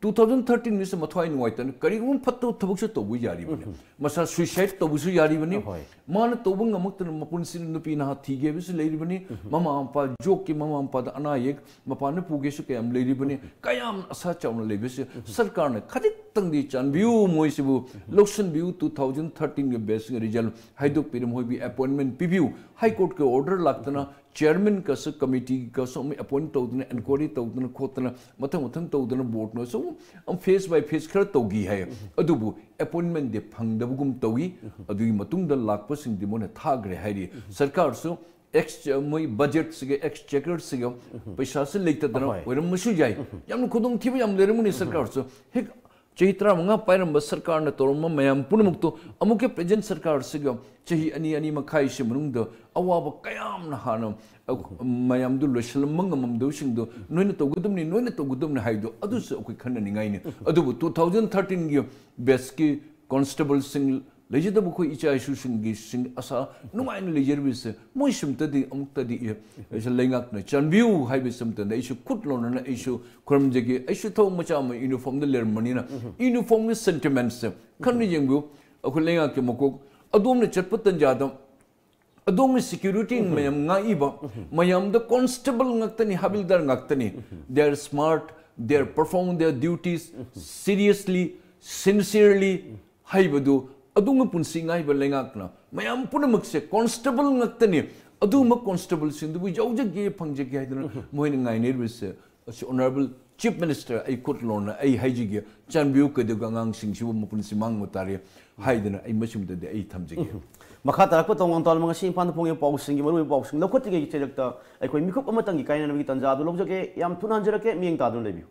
two thousand thirteen ꯒꯤꯁꯦ ꯃꯊ꯭ꯋꯥꯏ ꯅꯨꯡꯉꯥꯏꯇꯅ ꯀꯔꯤꯒꯨꯝꯕ ꯐꯠꯇꯕ ꯊꯕꯛꯁꯨ ꯇꯧꯕ ꯌꯥꯔꯤꯕꯅꯤ꯫ ꯃꯁꯥ suicide ꯇꯧꯕꯁꯨ ꯌꯥꯔꯤꯕꯅꯤ꯫ ꯍꯣꯏ꯫ ꯃꯥꯅ ꯇꯧꯕ ꯉꯝꯃꯛꯇꯅ ꯃꯄꯨꯟꯁꯤꯗ ꯅꯨꯄꯤ ꯅꯍꯥ ꯊꯤꯒꯦ ꯍꯥꯏꯕꯁꯨ ꯂꯩꯔꯤꯕꯅꯤ꯫ ꯃꯃꯥ ꯃꯄꯥ ꯌꯣꯛꯀꯦ, ꯃꯃꯥ ꯃꯄꯥꯗ ꯑꯅꯥ ꯑꯌꯦꯛ ꯃꯄꯥꯟꯗ ꯄꯨꯒꯦꯁꯨ ꯀꯌꯥꯝ ꯂꯩꯔꯤꯕꯅꯤ꯫ ꯀꯌꯥꯝ ꯑꯁꯥ ꯆꯥꯎꯅ ꯂꯩꯕꯁꯦ ꯁꯔꯀꯥꯔꯅ ꯈꯖꯤꯛ ꯈꯤꯇꯪꯗꯤ ꯆꯥꯟꯕꯤꯌꯨ, ꯃꯣꯏꯁꯤꯕꯨ ꯂꯧꯁꯤꯟꯕꯤꯌꯨ꯫ Two thousand thirteen ꯒꯤ batch ꯀꯤ result ꯍꯥꯏꯗꯣꯛꯄꯤꯔꯝꯃꯣ, ꯃꯣꯏꯕꯨ appointment ꯄꯤꯕꯤꯌꯨ꯫ High Court ꯀꯤ order ꯂꯥꯛꯇꯅ, chairman ꯒꯁꯨ, committee ꯒꯁꯨ ꯑꯃꯨꯛ appoint ꯇꯧꯗꯅ, inquiry ꯇꯧꯗꯅ ꯈꯣꯠꯇꯅ, ꯃꯊꯪ ꯃꯊꯪ ꯇꯧꯗꯅ board ꯅꯁꯨ ꯑꯃꯨꯛ phase by phase ꯈꯔ ꯇꯧꯈꯤ ꯍꯥꯏ꯫ ꯑꯗꯨꯕꯨ appointment ꯗꯤ ꯐꯪꯗꯕꯒꯨꯝ ꯇꯧꯏ꯫ ꯑꯗꯨꯒꯤ ꯃꯇꯨꯡꯗ ꯂꯥꯛꯄꯁꯤꯡꯗꯤ ꯃꯣꯏꯅ ꯊꯥꯈ꯭ꯔꯦ ꯍꯥꯏꯔꯤ꯫ ꯁꯔꯀꯥꯔꯁꯨ ex-, ꯃꯣꯏ budget ꯁꯤꯒ exchequer ꯁꯤꯒ ꯄꯩꯁꯥꯁꯤ ꯂꯩꯇꯗꯅ ꯑꯍꯣꯏ꯫ ꯑꯣꯏꯔꯝꯕꯁꯨ ꯌꯥꯏ꯫ ꯌꯥꯝꯅ ꯈꯨꯗꯣꯡꯊꯤꯕ ꯌꯥꯝ ꯂꯩꯔꯝꯒꯅꯤ ꯁꯔꯀꯥꯔꯁꯨ꯫ ꯍꯦꯛ ꯆꯍꯤ ꯇꯔꯥꯃꯉꯥ ꯄꯥꯏꯔꯝꯕ ꯁꯔꯀꯥꯔꯅ ꯇꯧꯔꯝꯕ ꯃꯌꯥꯝ ꯄꯨꯝꯅꯃꯛꯇꯣ ꯑꯃꯨꯛꯀ present ꯁꯔꯀꯥꯔꯁꯤꯒ ꯆꯍꯤ ꯑꯅꯤ, ꯑꯅꯤ ꯃꯈꯥꯏꯁꯤ ꯃꯅꯨꯡꯗ ꯑꯋꯥꯕ ꯀꯌꯥ ꯑꯃꯅ ꯍꯥꯟꯅ, ꯑ, ꯃꯌꯥꯝꯗꯨ ꯂꯣꯏꯁꯤꯜꯂꯝꯕ ꯉꯝꯃꯝꯗꯕꯁꯤꯡꯗꯣ ꯅꯣꯏꯅ ꯇꯧꯒꯗꯕꯅꯤ, ꯅꯣꯏꯅ ꯇꯧꯒꯗꯕꯅꯤ ꯍꯥꯏꯗꯣ ꯑꯗꯨꯁꯨ ꯑꯩꯈꯣꯏ ꯈꯟꯅꯅꯤꯡꯉꯥꯏꯅꯤ꯫ ꯑꯗꯨꯕꯨ two thousand thirteen ꯒꯤ batch ꯀꯤ constableꯁꯤꯡ ꯂꯩꯖꯗꯕ ꯑꯩꯈꯣꯏ ꯏꯆꯥ ꯏꯁꯨꯁꯤꯡꯒꯤ ꯁꯤꯡ ꯑꯁꯥ ꯅꯨꯡꯉꯥꯏꯅ ꯂꯩꯖꯔꯤꯕꯁꯦ ꯃꯣꯏꯁꯤꯝꯇꯗꯤ ꯑꯃꯨꯛꯇꯗꯤ, ꯑꯦ, ꯑꯩꯁꯨ ꯂꯩꯉꯥꯛꯅ ꯆꯥꯟꯕꯤꯌꯨ ꯍꯥꯏꯕꯁꯤꯝꯇꯗ ꯑꯩꯁꯨ ꯈꯨꯠ ꯂꯣꯟꯅꯅ ꯑꯩꯁꯨ ꯈꯨꯔꯨꯝꯖꯒꯦ꯫ ꯑꯩꯁꯨ ꯊꯕꯛ ꯃꯆꯥ ꯑꯃ uniform ꯗ ꯂꯩꯔꯝꯕꯅꯤꯅ uniform ꯒꯤ sentiment ꯁꯦ ꯈꯟꯅ ꯌꯦꯡꯕꯤꯌꯨ꯫ ꯑꯩꯈꯣꯏ ꯂꯩꯉꯥꯛꯀꯤ ꯃꯀꯣꯛ ꯑꯗꯣꯝꯅ ꯆꯠꯄ ꯇꯟꯖꯥꯗ ꯑꯗꯣꯝꯒꯤ security ꯃꯌꯥꯝ ꯉꯥꯛꯏꯕ ꯃꯌꯥꯝꯗ constable ꯉꯥꯛꯇꯅꯤ, ꯍꯥꯕꯤꯜꯗꯥꯔ ꯉꯥꯛꯇꯅꯤ꯫ They are smart, they are performing their duties seriously, sincerely ꯍꯥꯏꯕꯗꯨ ꯑꯗꯣꯝꯒꯤ ꯄꯨꯟꯁꯤ ꯉꯥꯛꯏꯕ ꯂꯩꯉꯥꯛꯅ ꯃꯌꯥꯝ ꯄꯨꯝꯅꯃꯛꯁꯦ constable ꯉꯥꯛꯇꯅꯤ꯫ ꯑꯗꯨꯒꯨꯝꯕ constableꯁꯤꯡꯗꯨꯕꯨ ꯌꯥꯎꯖꯒꯦ, ꯐꯪꯖꯒꯦ ꯍꯥꯏꯗꯅ ꯃꯣꯏꯅ ꯉꯥꯏꯅꯔꯤꯕꯁꯦ ꯑꯁꯤ Honourable Chief Minister, ꯑꯩ ꯈꯨꯠ ꯂꯣꯟꯅ ꯑꯩ ꯍꯥꯏꯖꯒꯦ, ꯆꯥꯟꯕꯤꯌꯨ, ꯀꯩꯗꯧꯒꯦ ꯑꯉꯥꯡꯁꯤꯡꯁꯤꯕꯨ ꯃꯄꯨꯟꯁꯤ ꯃꯥꯡꯕ ꯇꯥꯔꯦ ꯍꯥꯏꯗꯅ ꯑꯩ ꯃꯁꯤꯃꯗꯗꯤ ꯑꯩ ꯊꯝꯖꯒꯦ꯫ ꯃꯈꯥ ꯇꯥꯔꯛꯄ ꯇꯣꯉꯥꯟ ꯇꯣꯉꯥꯟꯕ ꯉꯁꯤ ꯏꯝꯐꯥꯜꯗ ꯐꯣꯡꯉꯤꯕ ꯄꯥꯎꯁꯤꯡꯒꯤ ꯃꯔꯨꯑꯣꯏꯕ ꯄꯥꯎꯁꯤꯡ ꯂꯧꯈꯠꯇ꯭ꯔꯤꯉꯩꯒꯤ ꯆꯩꯔꯛꯇ ꯑꯩꯈꯣꯏ ꯃꯤꯀꯨꯞ ꯑꯃꯇꯪꯒꯤ ꯀꯥꯏꯅꯅꯕꯒꯤ ꯇꯥꯟꯖꯥ ꯑꯗꯨ ꯂꯧꯖꯒꯦ꯫ ꯌꯥꯝ ꯊꯨꯅ ꯍꯟꯖꯔꯛꯀꯦ, ꯃꯤꯠꯌꯦꯡ ꯇꯥꯗꯨꯅ ꯂꯩꯕꯤꯌꯨ꯫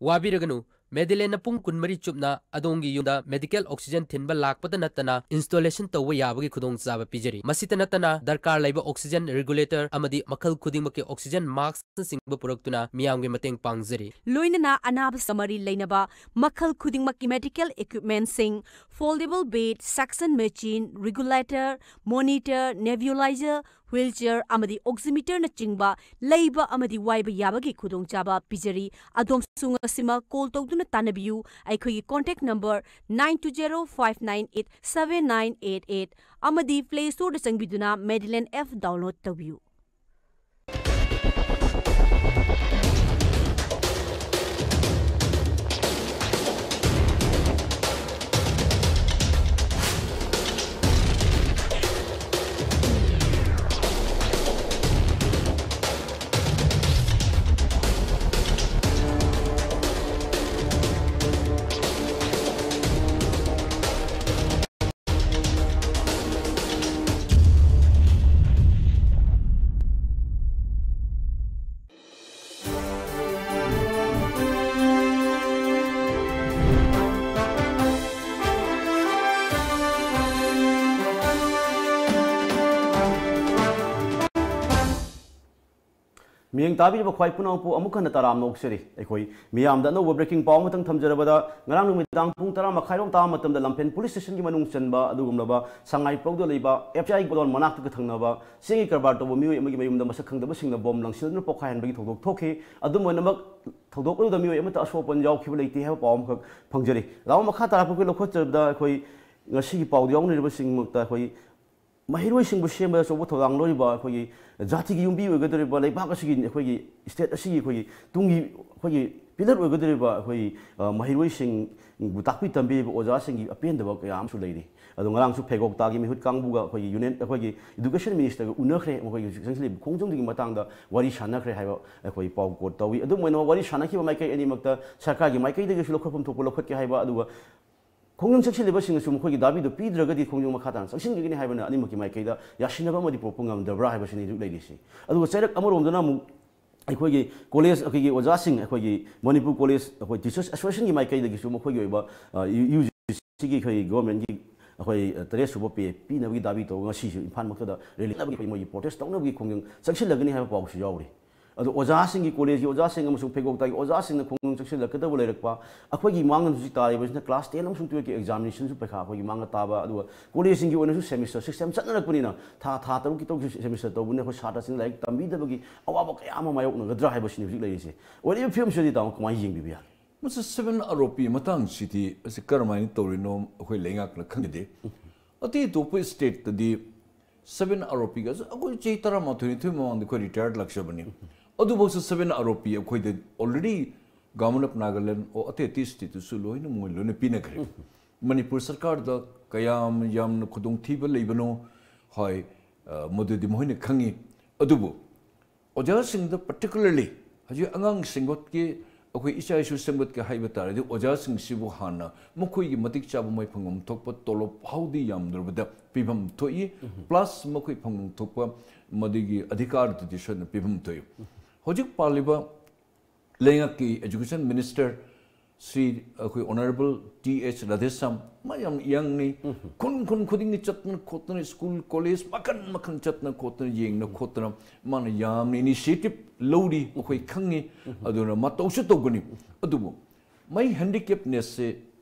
ꯋꯥꯕꯤꯔꯒꯅꯨ, ꯃꯦꯗꯤꯂꯦꯟꯅ ꯄꯨꯡ ꯀꯨꯟꯃꯔꯤ ꯆꯨꯞꯅ ꯑꯗꯣꯝꯒꯤ ꯌꯨꯝꯗ medical oxygen ꯊꯤꯟꯕ ꯂꯥꯛꯄꯇ ꯅꯠꯇꯅ installation ꯇꯧꯕ ꯌꯥꯕꯒꯤ ꯈꯨꯗꯣꯡꯆꯥꯕ ꯄꯤꯖꯔꯤ꯫ ꯃꯁꯤꯇ ꯅꯠꯇꯅ ꯗꯔꯀꯥꯔ ꯂꯩꯕ oxygen regulator ꯑꯃꯗꯤ ꯃꯈꯜ ꯈꯨꯗꯤꯡꯃꯛꯀꯤ oxygen maskꯅꯆꯤꯡꯕ ꯄꯨꯔꯛꯇꯨꯅ ꯃꯤꯌꯥꯝꯒꯤ ꯃꯇꯦꯡ ꯄꯥꯡꯖꯔꯤ꯫ ꯂꯣꯏꯅꯅ ꯑꯅꯥꯕꯁꯤꯡꯒ ꯃꯔꯤ ꯂꯩꯅꯕ ꯃꯈꯜ ꯈꯨꯗꯤꯡꯃꯛꯀꯤ medical equipmentꯁꯤꯡ, foldable bed, suction machine, regulator, monitor, nebulizer, wheelchair ꯑꯃꯗꯤ oximeterꯅꯆꯤꯡꯕ ꯂꯩꯕ ꯑꯃꯗꯤ ꯋꯥꯏꯕ ꯌꯥꯕꯒꯤ ꯈꯨꯗꯣꯡꯆꯥꯕ ꯄꯤꯖꯔꯤ꯫ ꯑꯗꯣꯝꯁꯨ ꯉꯁꯤꯃꯛ call ꯇꯧꯗꯨꯅ ꯇꯥꯟꯅꯕꯤꯌꯨ꯫ ꯑꯩꯈꯣꯏꯒꯤ contact number nine two zero five nine eight seven nine eight eight ꯑꯃꯗꯤ Play Storeꯗ ꯆꯪꯕꯤꯗꯨꯅ Medilane app download ꯇꯧꯕꯤꯌꯨ꯫ ꯃꯤꯌꯦꯡ ꯇꯥꯕꯤꯔꯤꯕ ꯈ꯭ꯋꯥꯏ ꯄꯨꯝꯅꯃꯛꯄꯨ ꯑꯃꯨꯛ ꯍꯟꯅ ꯇꯔꯥꯝꯅ ꯑꯣꯛꯆꯔꯤ꯫ ꯑꯩꯈꯣꯏ ꯃꯤꯌꯥꯝꯗ ꯑꯅꯧꯕ breaking ꯄꯥꯎ ꯑꯃꯇꯪ ꯊꯝꯖꯔꯕꯗ, ꯉꯔꯥꯡ ꯅꯨꯃꯤꯗꯥꯡ ꯄꯨꯡ ꯇꯔꯥ ꯃꯈꯥꯏꯔꯣꯝ ꯇꯥꯕ ꯃꯇꯝꯗ ꯂꯝꯐꯦꯜ police stationꯒꯤ ꯃꯅꯨꯡ ꯆꯟꯕ ꯑꯗꯨꯒꯨꯝꯂꯕ ꯁꯉꯥꯏꯄ꯭ꯔꯧꯗ ꯂꯩꯕ F I I ꯒꯣꯗꯥꯎꯟ ꯃꯅꯥꯛꯇꯒ ꯊꯪꯅꯕ ꯆꯦꯡꯒꯤ ꯀꯔꯕꯥꯔ ꯇꯧꯕ ꯃꯤꯑꯣꯏ ꯑꯃꯒꯤ ꯃꯌꯨꯝꯗ ꯃꯁꯛ ꯈꯪꯗꯕꯁꯤꯡꯅ ꯕꯣꯝ ꯂꯪꯁꯤꯟꯗꯨꯅ ꯄꯣꯈꯥꯏꯍꯟꯕꯒꯤ ꯊꯧꯗꯣꯛ ꯊꯣꯛꯈꯤ꯫ ꯑꯗꯨꯝ ꯑꯣꯏꯅꯃꯛ, ꯊꯧꯗꯣꯛ ꯑꯗꯨꯗ ꯃꯤꯑꯣꯏ ꯑꯃꯠꯇ ꯑꯁꯣꯛ ꯑꯄꯟ ꯌꯥꯎꯈꯤꯕ ꯂꯩꯇꯦ ꯍꯥꯏꯕ ꯄꯥꯎ ꯑꯃꯈꯛ ꯐꯪꯖꯔꯤ꯫ ꯂꯥꯎ ꯃꯈꯥ ꯇꯥꯔꯛꯄꯒꯤ ꯂꯧꯈꯠꯆꯕꯗ, ꯑꯩꯈꯣꯏ ꯉꯁꯤꯒꯤ ꯄꯥꯎꯗ ꯌꯥꯎꯅꯔꯤꯕꯁꯤꯡꯃꯛꯇ ꯑꯩꯈꯣꯏ ꯃꯍꯩꯔꯣꯏꯁꯤꯡꯕꯨ ꯁꯦꯝꯕꯗ ꯑꯆꯧꯕ ꯊꯧꯗꯥꯡ ꯂꯧꯔꯤꯕ, ꯑꯩꯈꯣꯏꯒꯤ ꯖꯥꯇꯤꯒꯤ ꯌꯨꯝꯕꯤ ꯑꯣꯏꯒꯗꯧꯔꯤꯕ, ꯂꯩꯕꯥꯛ ꯑꯁꯤꯒꯤ, ꯑꯩꯈꯣꯏꯒꯤ state ꯑꯁꯤꯒꯤ ꯑꯩꯈꯣꯏꯒꯤ ꯇꯨꯡꯒꯤ ꯑꯩꯈꯣꯏꯒꯤ pillar ꯑꯣꯏꯒꯗꯧꯔꯤꯕ ꯑꯩꯈꯣꯏ, ꯑ, ꯃꯍꯩꯔꯣꯏꯁꯤꯡꯕꯨ ꯇꯥꯛꯄꯤ ꯇꯝꯕꯤꯔꯤꯕ ꯑꯣꯖꯥꯁꯤꯡꯒꯤ ꯑꯄꯦꯟꯗꯕ ꯀꯌꯥ ꯑꯃꯁꯨ ꯂꯩꯔꯤ꯫ ꯑꯗꯣ ꯉꯔꯥꯡꯁꯨ ꯐꯦꯒꯣꯛꯇꯥꯒꯤ ꯃꯤꯍꯨꯠ ꯀꯥꯡꯕꯨꯒ ꯑꯩꯈꯣꯏꯒꯤ union, ꯑꯩꯈꯣꯏꯒꯤ education ministerꯒ ꯎꯅꯈ꯭ꯔꯦ, ꯃꯈꯣꯏꯒꯤ ꯍꯧꯖꯤꯛ ꯆꯪꯁꯤꯜꯂꯤꯕ ꯈꯣꯡꯖꯪꯗꯨꯒꯤ ꯃꯇꯥꯡꯗ ꯋꯥꯔꯤ ꯁꯥꯟꯅꯈ꯭ꯔꯦ ꯍꯥꯏꯕ ꯑꯩꯈꯣꯏ ꯄꯥꯎ quote ꯇꯧꯏ꯫ ꯑꯗꯨꯝ ꯑꯣꯏꯅꯃꯛ ꯋꯥꯔꯤ ꯁꯥꯟꯅꯈꯤꯕ ꯃꯥꯏꯀꯩ ꯑꯅꯤꯃꯛꯇ ꯁꯔꯀꯥꯔꯒꯤ ꯃꯥꯏꯀꯩꯗꯒꯤꯁꯨ ꯂꯧꯈꯠꯐꯝ ꯊꯣꯛꯄ ꯂꯧꯈꯠꯀꯦ ꯍꯥꯏꯕ, ꯑꯗꯨꯒ ꯈꯣꯡꯖꯪ ꯆꯪꯁꯤꯜꯂꯤꯕꯁꯤꯡꯅꯁꯨ ꯃꯈꯣꯏꯒꯤ ꯗꯥꯕꯤꯗꯨ ꯄꯤꯗ꯭ꯔꯒꯗꯤ ꯈꯣꯡꯖꯪ ꯃꯈꯥ ꯇꯥꯅ ꯆꯪꯁꯤꯟꯒꯅꯤ ꯍꯥꯏꯕꯅ ꯑꯅꯤꯃꯛꯀꯤ ꯃꯥꯏꯀꯩꯗ ꯌꯥꯁꯤꯟꯅꯕ ꯑꯃꯗꯤ ꯄꯨꯔꯛꯄ ꯉꯝꯗꯕ꯭ꯔꯥ ꯍꯥꯏꯕꯁꯤꯅꯤ ꯍꯧꯖꯤꯛ ꯂꯩꯔꯤꯁꯤ꯫ ꯑꯗꯨꯒ ꯆꯩꯔꯛ ꯑꯃꯔꯣꯝꯗꯅ ꯑꯃꯨꯛ ꯑꯩꯈꯣꯏꯒꯤ college, ꯑꯩꯈꯣꯏꯒꯤ ꯑꯣꯖꯥꯁꯤꯡ, ꯑꯩꯈꯣꯏꯒꯤ ꯃꯅꯤꯄꯨꯔ college, ꯑꯩꯈꯣꯏ Teachers Associationꯒꯤ ꯃꯥꯏꯀꯩꯗꯒꯤꯁꯨ ꯃꯈꯣꯏꯒꯤ ꯑꯣꯏꯕ, ꯑ, ꯌꯨ-, UGCꯒꯤ ꯑꯩꯈꯣꯏ governmentꯀꯤ ꯑꯩꯈꯣꯏ, ꯑ, ꯇꯔꯦꯠ ꯁꯨꯕ pay ꯄꯤꯅꯕꯒꯤ ꯗꯥꯕꯤ ꯇꯧꯔꯒ ꯉꯁꯤꯁꯨ ꯏꯝꯐꯥꯜꯃꯛꯇꯗ rally ꯅꯕꯒꯤ ꯑꯩꯈꯣꯏ ꯃꯣꯏꯒꯤ protest ꯇꯧꯅꯕꯒꯤ ꯈꯣꯡꯖꯪ ꯆꯪꯁꯤꯜꯂꯒꯅꯤ ꯍꯥꯏꯕ ꯄꯥꯎꯁꯨ ꯌꯥꯎꯔꯤ꯫ ꯑꯗꯣ ꯑꯣꯖꯥꯁꯤꯡꯒꯤ, ꯀꯣꯂꯦꯖꯀꯤ ꯑꯣꯖꯥꯁꯤꯡ ꯑꯃꯁꯨꯡ ꯐꯩꯀꯣꯛꯇꯥꯒꯤ ꯑꯣꯖꯥꯁꯤꯡꯅ ꯈꯣꯡꯖꯪ ꯆꯪꯁꯤꯜꯂꯛꯀꯗꯕ ꯂꯩꯔꯛꯄ, ꯑꯩꯈꯣꯏꯒꯤ ꯃꯥꯡꯗ ꯍꯧꯖꯤꯛ ꯇꯥꯔꯤꯕꯁꯤꯅ class ten ꯑꯃꯁꯨꯡ twelveꯀꯤ examinationꯁꯨ ꯄꯩꯈꯥ ꯑꯩꯈꯣꯏꯒꯤ ꯃꯥꯡꯗ ꯇꯥꯕ, ꯑꯗꯨꯒ ꯀꯣꯂꯦꯖꯁꯤꯡꯒꯤ ꯑꯣꯏꯅꯁꯨ semester system ꯆꯠꯅꯔꯛꯄꯅꯤꯅ ꯊꯥ, ꯊꯥ ꯇꯔꯨꯛꯀꯤ, ꯇꯔꯨꯛꯀꯤ semester ꯇꯧꯕꯅꯤꯅ ꯑꯩꯈꯣꯏ ꯁꯥꯇ꯭ꯔꯁꯤꯡ ꯂꯥꯏꯔꯤꯛ ꯇꯝꯕꯤꯗꯕꯒꯤ ꯑꯋꯥꯕ ꯀꯌꯥ ꯑꯃ ꯃꯥꯌꯣꯛꯅꯒꯗ꯭ꯔꯥ ꯍꯥꯏꯕꯁꯤꯅꯤ ꯍꯧꯖꯤꯛ ꯂꯩꯔꯤꯁꯦ꯫ ꯑꯣꯏꯔꯤꯕ ꯐꯤꯕꯝꯁꯤꯗꯗꯤ ꯇꯥꯃꯣ ꯀꯃꯥꯏꯅ ꯌꯦꯡꯕꯤꯕ ꯌꯥꯒꯦ? ꯃꯁꯤ seven R O P ꯃꯇꯥꯡꯁꯤꯗꯤ ꯑꯁꯤ ꯀꯔꯝꯍꯥꯏꯅ ꯇꯧꯔꯤꯅꯣ ꯑꯩꯈꯣꯏ ꯂꯩꯉꯥꯛꯅ ꯈꯪꯗꯦ꯫ ꯑꯇꯩ ꯑꯇꯣꯞꯄ stateꯇꯗꯤ seven R O P ꯒꯁꯨ ꯑꯩꯈꯣꯏ ꯆꯍꯤ ꯇꯔꯥꯃꯥꯊꯣꯏ ꯅꯤꯊꯣꯏ ꯃꯃꯥꯡꯗ ꯑꯩꯈꯣꯏ retired ꯂꯥꯛꯆꯕꯅꯤ꯫ ꯑꯗꯨꯐꯥꯎꯁꯨ seven R O P ꯑꯩꯈꯣꯏꯗ already Government of Nagaland ꯑꯣ ꯑꯇꯩ ꯑꯇꯩ stateꯇꯁꯨ ꯂꯣꯏꯅ ꯃꯣꯏ ꯂꯣꯏꯅ ꯄꯤꯅꯈ꯭ꯔꯦ꯫ ꯃꯅꯤꯄꯨꯔ ꯁꯔꯀꯥꯔꯗ ꯀꯌꯥꯝ ꯌꯥꯝꯅ ꯈꯨꯗꯣꯡꯊꯤꯕ ꯂꯩꯕꯅꯣ, ꯍꯣꯏ, ꯑ, ꯃꯗꯨꯗꯤ ꯃꯈꯣꯏꯅ ꯈꯪꯉꯤ꯫ ꯑꯗꯨꯕꯨ ꯑꯣꯖꯥꯁꯤꯡꯗ particularly ꯍꯧꯖꯤꯛ ꯑꯉꯥꯡ ꯁꯦꯝꯒꯠꯀꯦ, ꯑꯩꯈꯣꯏ ꯏꯆꯥ ꯏꯁꯨ ꯁꯦꯝꯒꯠꯀꯦ ꯍꯥꯏꯕ ꯇꯥꯔꯗꯤ ꯑꯣꯖꯥꯁꯤꯡꯁꯤꯕꯨ ꯍꯥꯟꯅ ꯃꯈꯣꯏꯒꯤ ꯃꯇꯤꯛ ꯆꯥꯕ ꯃꯣꯏ ꯐꯪꯐꯝ ꯊꯣꯛꯄ ꯇꯣꯂꯣꯞ ꯐꯥꯎꯗꯤ ꯌꯥꯝꯗ꯭ꯔꯕꯗ ꯄꯤꯐꯝ ꯊꯣꯛꯏ, plus ꯃꯈꯣꯏ ꯐꯪꯐꯝ ꯊꯣꯛꯄ ꯃꯗꯨꯒꯤ ꯑꯙꯤꯀꯥꯔꯗꯨꯗꯤ ꯁꯣꯏꯗꯅ ꯄꯤꯐꯝ ꯊꯣꯛꯏ꯫ ꯍꯧꯖꯤꯛ ꯄꯥꯜꯂꯤꯕ ꯂꯩꯉꯥꯛꯀꯤ education minister ꯁ꯭ꯔꯤ ꯑꯩꯈꯣꯏ Honourable T H Radheshyam ꯃꯥ ꯌꯥꯝ ꯌꯪꯅꯤ꯫ ꯈꯨꯟ ꯈꯨꯟ ꯈꯨꯗꯤꯡꯒꯤ ꯆꯠꯇꯅ ꯈꯣꯠꯇꯅ, school college ꯃꯈꯟ ꯃꯈꯟ ꯆꯠꯇꯅ ꯈꯣꯠꯇꯅ, ꯌꯦꯡꯗꯅ ꯈꯣꯠꯇꯅ ꯃꯥꯅ ꯌꯥꯝꯅ initiative ꯂꯧꯔꯤ, ꯑꯩꯈꯣꯏ ꯈꯪꯉꯤ꯫ ꯑꯗꯨꯅ ꯃꯥ ꯇꯧꯁꯨ ꯇꯧꯒꯅꯤ꯫ ꯑꯗꯨꯕꯨ ꯃꯥꯏ handicapnessꯁꯦ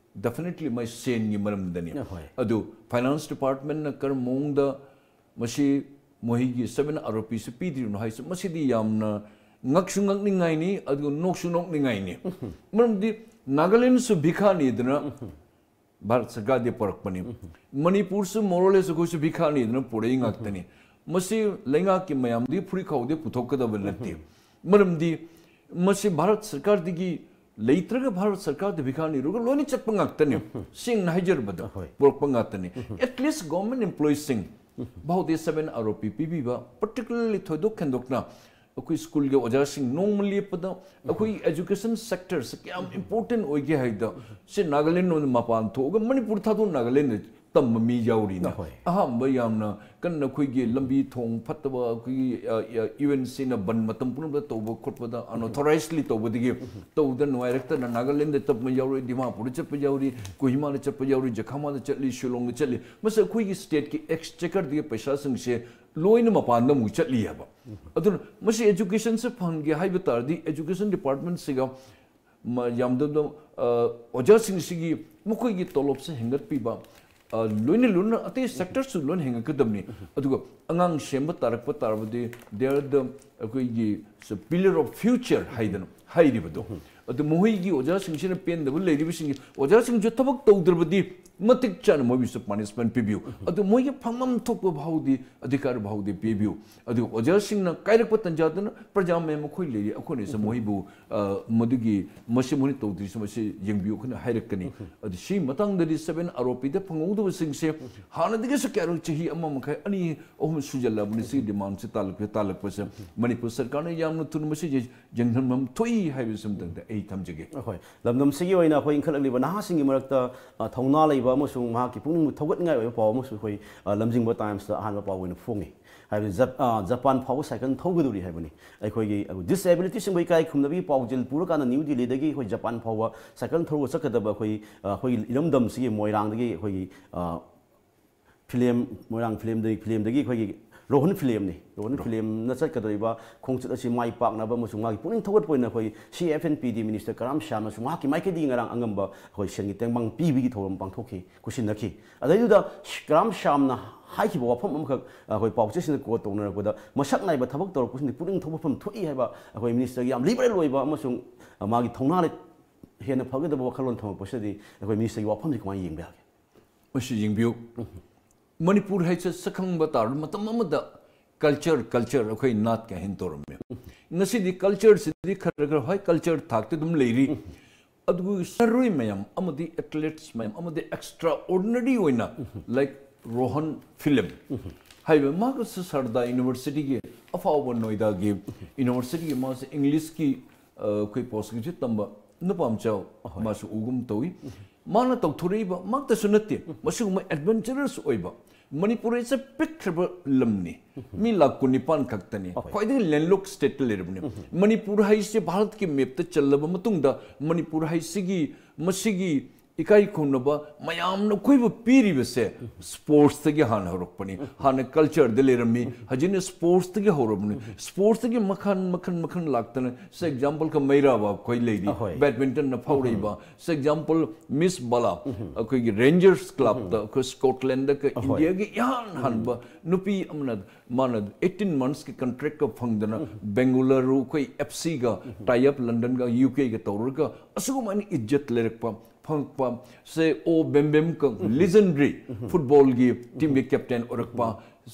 definitely ꯃꯥꯏ ꯁꯦꯟꯒꯤ ꯃꯔꯝꯗꯅꯤ꯫ ꯍꯣꯏ꯫ ꯑꯗꯨ finance departmentꯅ ꯀꯔꯝꯕ ꯃꯑꯣꯡꯗ ꯃꯁꯤ ꯃꯈꯣꯏꯒꯤ seven R O Pꯁꯤ ꯄꯤꯗ꯭ꯔꯤꯕꯅꯣ ꯍꯥꯏꯁꯤ, ꯃꯁꯤꯗꯤ ꯌꯥꯝꯅ ꯉꯛꯁꯨ ꯉꯛꯅꯤꯡꯉꯥꯏꯅꯤ, ꯑꯗꯨꯒ ꯅꯣꯛꯁꯨ ꯅꯣꯛꯅꯤꯡꯉꯥꯏꯅꯤ꯫ ꯃꯔꯝꯗꯤ ꯅꯥꯒꯥꯂꯦꯟꯗꯁꯨ ꯚꯤꯈꯥꯅꯤꯗꯅ ꯚꯥꯔꯠ ꯁꯔꯀꯥꯔꯗꯤ ꯄꯨꯔꯛꯄꯅꯤ꯫ ꯃꯅꯤꯄꯨꯔꯁꯨ more or less ꯑꯩꯈꯣꯏꯁꯨ ꯚꯤꯈꯥꯅꯤꯗꯅ ꯄꯨꯔꯛꯏ ꯉꯥꯛꯇꯅꯤ꯫ ꯃꯁꯤ ꯂꯩꯉꯥꯛꯀꯤ ꯃꯌꯥꯝꯗꯤ ꯐꯨꯔꯤꯠꯈꯥꯎꯗꯤ ꯄꯨꯊꯣꯛꯀꯗꯕ ꯅꯠꯇꯦ꯫ ꯃꯔꯝꯗꯤ ꯃꯁꯤ ꯚꯥꯔꯠ ꯁꯔꯀꯥꯔꯗꯒꯤ ꯂꯩꯇ꯭ꯔꯒ ꯚꯥꯔꯠ ꯁꯔꯀꯥꯔꯗ ꯚꯤꯈꯥꯅꯤꯔꯨꯒ ꯂꯣꯏꯅ ꯆꯠꯄ ꯉꯥꯛꯇꯅꯤ꯫ ꯁꯦꯡꯅ ꯍꯥꯏꯖꯔꯕꯗ ꯍꯣꯏ꯫ ꯄꯨꯔꯛꯄ ꯉꯥꯛꯇꯅꯤ꯫ At least government employeesꯁꯤꯡ ꯐꯥꯎꯗꯤ seven R O P ꯄꯤꯕꯤꯕ, particularly ꯊꯣꯏꯗꯣꯛ ꯍꯦꯟꯗꯣꯛꯅ ꯑꯩꯈꯣꯏ schoolꯒꯤ ꯑꯣꯖꯥꯁꯤꯡ ꯅꯣꯡꯃ ꯂꯦꯞꯄꯗ ꯑꯩꯈꯣꯏ education sectorꯁꯦ ꯀꯌꯥꯝ important ꯑꯣꯏꯒꯦ ꯍꯥꯏꯗ ꯁꯤ ꯅꯥꯒꯥꯂꯦꯟ ꯂꯣꯝꯗ ꯃꯄꯥꯟ ꯊꯣꯛꯑꯒ ꯃꯅꯤꯄꯨꯔ ꯊꯥꯗꯣꯛ ꯅꯥꯒꯥꯂꯦꯟꯗ ꯇꯝꯕ ꯃꯤ ꯌꯥꯎꯔꯤꯅ꯫ ꯑꯍꯣꯏ꯫ ꯑꯍꯥꯟꯕ ꯌꯥꯝꯅ ꯀꯟꯅ ꯑꯩꯈꯣꯏꯒꯤ ꯂꯝꯕꯤ ꯊꯣꯡ ꯐꯠꯇꯕ, ꯑꯩꯈꯣꯏꯒꯤ ꯌꯨ ꯑꯦꯟ ꯁꯤꯅ ꯕꯟ ꯃꯇꯝ ꯄꯨꯝꯅꯃꯛꯇ ꯇꯧꯕ ꯈꯣꯠꯄꯗ ꯑꯟꯑꯣꯊꯣꯔꯥꯏꯖꯂꯤ ꯇꯧꯕꯗꯒꯤ ꯇꯧꯗ ꯅꯨꯡꯉꯥꯏꯔꯛꯇꯅ ꯅꯥꯒꯥꯂꯦꯟꯗ ꯆꯠꯄ ꯌꯥꯎꯔꯤ, ꯗꯤꯃꯥꯄꯨꯔꯗ ꯆꯠꯄ ꯌꯥꯎꯔꯤ, ꯀꯣꯍꯤꯃꯥꯗ ꯆꯠꯄ ꯌꯥꯎꯔꯤ, ꯖꯈꯥꯃꯥꯗ ꯆꯠꯂꯤ, ꯁꯤꯂꯣꯡꯗ ꯆꯠꯂꯤ꯫ ꯃꯁꯤ ꯑꯩꯈꯣꯏꯒꯤ ꯁ꯭ꯇꯦꯠꯀꯤ ꯑꯦꯛꯁꯆꯦꯀꯔꯗꯒꯤ ꯄꯩꯁꯥꯁꯤꯡꯁꯦ ꯂꯣꯏꯅ ꯃꯄꯥꯟꯗ ꯑꯃꯨꯛ ꯆꯠꯂꯤ ꯍꯥꯏꯕ꯫ ꯑꯗꯨꯅ ꯃꯁꯤ ꯑꯦꯖꯨꯀꯦꯁꯟꯁꯦ ꯐꯪꯒꯦ ꯍꯥꯏꯕ ꯇꯥꯔꯗꯤ ꯑꯦꯖꯨꯀꯦꯁꯟ ꯗꯤꯄꯥꯔꯠꯃꯦꯟꯁꯤꯒ ꯃ-, ꯌꯥꯝꯗꯕꯗ, ꯑ, ꯑꯣꯖꯥꯁꯤꯡꯁꯤꯒꯤ ꯃꯈꯣꯏꯒꯤ ꯇꯣꯂꯣꯞꯁꯦ ꯍꯦꯟꯒꯠꯄꯤꯕ, ꯑ, ꯂꯣꯏꯅ ꯂꯣꯏꯅ ꯑꯇꯩ ꯁꯦꯛꯇꯔꯁꯨ ꯂꯣꯏꯅ ꯍꯦꯟꯒꯠꯀꯗꯕꯅꯤ꯫ ꯑꯗꯨꯒ ꯑꯉꯥꯡ ꯁꯦꯝꯕ ꯇꯥꯔꯛꯄ ꯇꯥꯔꯕꯗꯤ they are the ꯑꯩꯈꯣꯏꯒꯤ pillar of future ꯍꯥꯏꯗꯅ ꯍꯥꯏꯔꯤꯕꯗꯣ꯫ ꯑꯗꯨ ꯃꯈꯣꯏꯒꯤ ꯑꯣꯖꯥꯁꯤꯡꯁꯤꯅ ꯄꯦꯟꯗꯕ ꯂꯩꯔꯤꯕꯁꯤꯡꯒꯤ ꯑꯣꯖꯥꯁꯤꯡꯁꯨ ꯊꯕꯛ ꯇꯧꯗ꯭ꯔꯕꯗꯤ ꯃꯇꯤꯛ ꯆꯥꯅ ꯃꯣꯏꯕꯨꯁꯨ ꯄꯥꯅꯤꯁꯃꯦꯟ ꯄꯤꯕꯤꯌꯨ꯫ ꯑꯗꯨ ꯃꯣꯏꯒꯤ ꯐꯪꯐꯝ ꯊꯣꯛꯄ ꯐꯥꯎꯗꯤ ꯑꯙꯤꯀꯥꯔ ꯐꯥꯎꯗꯤ ꯄꯤꯕꯤꯌꯨ꯫ ꯑꯗꯨꯒ ꯑꯣꯖꯥꯁꯤꯡꯅ ꯀꯥꯏꯔꯛꯄ ꯇꯟꯖꯥꯗꯨꯅ ꯄ꯭ꯔꯖꯥ ꯃꯌꯥꯝ ꯑꯩꯈꯣꯏ ꯂꯩꯔꯤ, ꯑꯩꯈꯣꯏꯅꯁꯨ ꯃꯣꯏꯕꯨ, ꯑ, ꯃꯗꯨꯒꯤ ꯃꯁꯤ ꯃꯣꯏꯅ ꯇꯧꯗ꯭ꯔꯤꯁꯤ ꯃꯁꯤ ꯌꯦꯡꯕꯤꯌꯨ, ꯑꯩꯈꯣꯏꯅ ꯍꯥꯏꯔꯛꯀꯅꯤ꯫ ꯑꯗꯨ ꯁꯤ ꯃꯇꯥꯡꯗꯗꯤ ꯁꯚꯦꯟ ꯑꯥꯔ ꯑꯣ ꯄꯤꯗ ꯐꯪꯍꯧꯗꯕꯁꯤꯡꯁꯦ ꯍꯥꯟꯅꯗꯒꯤꯁꯨ ꯀꯌꯥꯔꯛ ꯆꯍꯤ ꯑꯃ ꯃꯈꯥꯏ, ꯑꯅꯤ, ꯑꯍꯨꯝ ꯁꯨꯖꯜꯂꯛꯑꯕꯅꯤ ꯁꯤꯒꯤ ꯗꯤꯃꯥꯟꯁꯦ ꯇꯥꯜꯂꯛꯄ, ꯇꯥꯜꯂꯛꯄꯁꯦ꯫ ꯃꯅꯤꯄꯨꯔ ꯁꯔꯀꯥꯔꯅ ꯌꯥꯝꯅ ꯊꯨꯅ ꯃꯁꯤꯁꯦ ꯌꯦꯡꯁꯤꯟꯐꯝ ꯊꯣꯛꯏ ꯍꯥꯏꯕꯁꯤꯃꯇꯪꯗ ꯑꯩ ꯊꯝꯖꯒꯦ꯫ ꯑꯩꯈꯣꯏ ꯂꯝꯗꯝꯁꯤꯒꯤ ꯑꯣꯏꯅ ꯑꯩꯈꯣꯏ ꯏꯟꯈꯠꯂꯛꯂꯤꯕ ꯅꯍꯥꯁꯤꯡꯒꯤ ꯃꯔꯛꯇ, ꯑ, ꯊꯧꯅꯥ ꯂꯩꯕ ꯑꯃꯁꯨꯡ ꯃꯍꯥꯛꯀꯤ ꯄꯨꯛꯅꯤꯡ ꯊꯧꯒꯠꯅꯤꯡꯉꯥꯏ ꯑꯣꯏꯕ ꯄꯥꯎ ꯑꯃꯁꯨ ꯑꯩꯈꯣꯏ, ꯑ, ꯂꯝꯖꯤꯡꯕ ꯇꯥꯏꯝꯁꯇ ꯑꯍꯥꯟꯕ ꯄꯥꯎ ꯑꯣꯏꯅ ꯐꯣꯡꯉꯤ꯫ ꯍꯥꯏꯕꯗꯤ ꯖꯞ-, ꯑ, ꯖꯄꯥꯟ ꯐꯥꯎꯕ ꯁꯥꯏꯀꯜ ꯊꯧꯒꯗꯧꯔꯤ ꯍꯥꯏꯕꯅꯤ꯫ ꯑꯩꯈꯣꯏꯒꯤ, ꯑ, ꯗꯤꯁꯑꯦꯕꯤꯂꯤꯇꯤꯁꯤꯡꯕꯨ ꯏꯀꯥꯏ ꯈꯨꯝꯅꯕꯒꯤ ꯄꯥꯎꯖꯦꯜ ꯄꯨꯔꯀꯥꯟꯗ ꯅ꯭ꯌꯨ ꯗꯤꯜꯂꯤꯗꯒꯤ ꯑꯩꯈꯣꯏ ꯖꯄꯥꯟ ꯐꯥꯎꯕ ꯁꯥꯏꯀꯜ ꯊꯧꯔꯒ ꯆꯠꯀꯗꯕ ꯑꯩꯈꯣꯏ, ꯑ, ꯑꯩꯈꯣꯏꯒꯤ ꯏꯔꯝꯗꯝꯁꯤꯒꯤ ꯃꯣꯏꯔꯥꯡꯗꯒꯤ ꯑꯩꯈꯣꯏꯒꯤ, ꯑ, ꯐꯤꯂꯝ, ꯃꯣꯏꯔꯥꯡ ꯐꯤꯂꯝꯗꯒꯤ, ꯐꯤꯂꯝꯗꯒꯤ ꯑꯩꯈꯣꯏꯒꯤ ꯔꯣꯍꯟ ꯐꯤꯂꯝꯅꯤ꯫ ꯔꯣꯍꯟ ꯐꯤꯂꯝꯅ ꯆꯠꯀꯗꯧꯔꯤꯕ ꯈꯣꯡꯆꯠ ꯑꯁꯤ ꯃꯥꯏ ꯄꯥꯛꯅꯕ ꯑꯃꯁꯨꯡ ꯃꯥꯒꯤ ꯄꯨꯛꯅꯤꯡ ꯊꯧꯒꯠꯄ ꯑꯣꯏꯅ ꯑꯩꯈꯣꯏ ꯁꯤ ꯑꯦꯐ ꯑꯦꯟ ꯄꯤ ꯗꯤ ꯃꯤꯅꯤꯁꯇꯔ ꯀꯔꯥꯝ ꯁ꯭ꯌꯥꯝꯅꯁꯨ ꯃꯍꯥꯛꯀꯤ ꯃꯥꯏꯀꯩꯗꯒꯤ ꯉꯔꯥꯡ ꯑꯉꯝꯕ ꯑꯩꯈꯣꯏ ꯁꯦꯟꯒꯤ ꯇꯦꯡꯕꯥꯡ ꯄꯤꯕꯒꯤ ꯊꯧꯔꯝ ꯄꯥꯡꯊꯣꯛꯈꯤ, ꯈꯨꯠꯁꯤꯟꯅꯈꯤ꯫ ꯑꯗꯩꯗꯨꯗ ꯀꯔꯥꯝ ꯁ꯭ꯌꯥꯝꯅ ꯍꯥꯏꯈꯤꯕ ꯋꯥꯐꯝ ꯑꯃꯈꯛ ꯑꯩꯈꯣꯏ ꯄꯥꯎꯆꯦꯁꯤꯡꯗ ꯀꯣꯠ ꯇꯧꯅꯔꯛꯄꯗ, "ꯃꯁꯛ ꯅꯥꯏꯕ ꯊꯕꯛ ꯇꯧꯔꯛꯄꯁꯤꯡꯗꯤ ꯄꯨꯛꯅꯤꯡ ꯊꯧꯒꯠꯐꯝ ꯊꯣꯛꯏ" ꯍꯥꯏꯕ ꯑꯩꯈꯣꯏ ꯃꯤꯅꯤꯁꯇꯔꯒꯤ ꯌꯥꯝ ꯂꯤꯕꯔꯦꯜ ꯑꯣꯏꯕ ꯑꯃꯁꯨꯡ ꯃꯥꯒꯤ ꯊꯧꯅꯥ ꯍꯦꯟꯅ ꯐꯒꯗꯕ ꯋꯥꯈꯜꯂꯣꯟ ꯊꯝꯃꯛꯄꯁꯤꯗꯗꯤ ꯑꯩꯈꯣꯏ ꯃꯤꯅꯤꯁꯇꯔꯒꯤ ꯋꯥꯐꯝꯁꯤ ꯀꯃꯥꯏꯅ ꯌꯦꯡꯕ ꯌꯥꯒꯦ? ꯃꯁꯤ ꯌꯦꯡꯕꯤꯌꯨ, ꯃꯅꯤꯄꯨꯔ ꯍꯥꯏꯁꯦ ꯁꯛꯈꯪꯕ ꯇꯥꯔꯕ ꯃꯇꯝ ꯑꯃꯗ ꯀꯜꯆꯔ, ꯀꯜꯆꯔ ꯑꯩꯈꯣꯏ ꯅꯥꯠ ꯀꯥꯏꯅ ꯇꯧꯔꯝꯃꯤ꯫ ꯉꯁꯤꯗꯤ ꯀꯜꯆꯔꯁꯤꯗꯤ ꯈꯔ ꯈꯔ ꯍꯣꯏ ꯀꯜꯆꯔ ꯊꯥꯛꯇ ꯑꯗꯨꯝ ꯂꯩꯔꯤ꯫ ꯑꯗꯨꯒ ꯁꯥꯟꯅꯔꯣꯏ ꯃꯌꯥꯝ ꯑꯃꯗꯤ ꯑꯦꯊꯂꯦꯠꯁ ꯃꯌꯥꯝ ꯑꯃꯗꯤ ꯑꯦꯛꯁꯇ꯭ꯔꯥ ꯑꯣꯔꯗꯤꯅꯔꯤ ꯑꯣꯏꯅ, ꯂꯥꯏꯛ ꯔꯣꯍꯟ ꯐꯤꯂꯝ ꯍꯥꯏꯕ ꯃꯥꯒꯁꯨ ꯁꯔꯗꯥ ꯌꯨꯅꯤꯚꯔꯁꯤꯇꯤꯒꯤ ꯑꯐꯥꯎꯕ ꯅꯣꯏꯗꯥꯒꯤ ꯌꯨꯅꯤꯚꯔꯁꯤꯇꯤꯒꯤ ꯃꯥꯁꯦ ꯏꯪꯂꯤꯁꯀꯤ, ꯑ, ꯑꯩꯈꯣꯏ ꯄꯣꯁ ꯒ꯭ꯔꯦꯖꯨꯌꯦꯠ ꯇꯝꯕ ꯅꯨꯄꯥ ꯃꯆꯥ ꯃꯥꯁꯨ ꯎꯒꯨꯝ ꯇꯧꯏ꯫ ꯃꯥꯅ ꯇꯧꯊꯣꯔꯛꯏꯕ ꯃꯛꯇꯁꯨ ꯅꯠꯇꯦ, ꯃꯁꯤꯒꯨꯝꯕ adventurous ꯑꯣꯏꯕ, ꯃꯅꯤꯄꯨꯔ ꯍꯥꯏꯁꯦ ꯄꯤꯛꯈ꯭ꯔꯕ ꯂꯝꯅꯤ, ꯃꯤ ꯂꯥꯈ ꯀꯨꯟꯅꯤꯄꯥꯟ ꯈꯛꯇꯅꯤ, ꯈ꯭ꯋꯥꯏꯗꯒꯤ landlocked stateꯇ ꯂꯩꯔꯕꯅꯤ꯫ ꯃꯅꯤꯄꯨꯔ ꯍꯥꯏꯁꯦ ꯚꯥꯔꯠꯀꯤ mapꯇ ꯆꯜꯂꯕ ꯃꯇꯨꯡꯗ ꯃꯅꯤꯄꯨꯔ ꯍꯥꯏꯁꯤꯒꯤ, ꯃꯁꯤꯒꯤ ꯏꯀꯥꯏ ꯈꯨꯝꯅꯕ ꯃꯌꯥꯝꯅ ꯑꯩꯈꯣꯏꯕꯨ ꯄꯤꯔꯤꯕꯁꯦ sportsꯇꯒꯤ ꯍꯥꯟꯅ ꯍꯧꯔꯛꯄꯅꯤ꯫ ꯍꯥꯟꯅ cultureꯗ ꯂꯩꯔꯝꯃꯤ, ꯍꯧꯖꯤꯛꯅ sportsꯇꯒꯤ ꯍꯧꯔꯕꯅꯤ꯫ Sportsꯇꯒꯤ ꯃꯈꯜ, ꯃꯈꯜ, ꯃꯈꯜ ꯂꯥꯛꯇꯅ, say exampleꯒ ꯃꯩꯔꯥꯕ ꯑꯩꯈꯣꯏ ꯂꯩꯔꯤ, ꯑꯍꯣꯏ꯫ Badmintonꯅ ꯐꯥꯎꯔꯛꯏꯕ, say example Miss Bala, ꯑꯩꯈꯣꯏꯒꯤ Rangers clubꯇ, ꯑꯩꯈꯣꯏ Scotlandꯗ ꯑꯍꯣꯏ꯫ Indiaꯒꯤ ꯏꯍꯥꯟ ꯍꯥꯟꯕ ꯅꯨꯄꯤ ꯑꯃꯅ, ꯃꯥꯅ eighteen monthsꯀꯤ contractꯀ ꯐꯪꯗꯅ Bengaluru ꯑꯩꯈꯣꯏ FCꯒ tie up, Londonꯒ UKꯒ ꯇꯧꯔꯒ ꯑꯁꯤꯒꯨꯝꯕ ꯑꯩꯅ ꯏꯖꯠ ꯂꯩꯔꯛꯄ, ꯐꯪꯉꯛꯄ꯫ Say ꯑꯣ ꯕꯦꯝꯕꯦꯝꯀ legendary footballꯒꯤ teamꯒꯤ captain ꯑꯣꯏꯔꯛꯄ,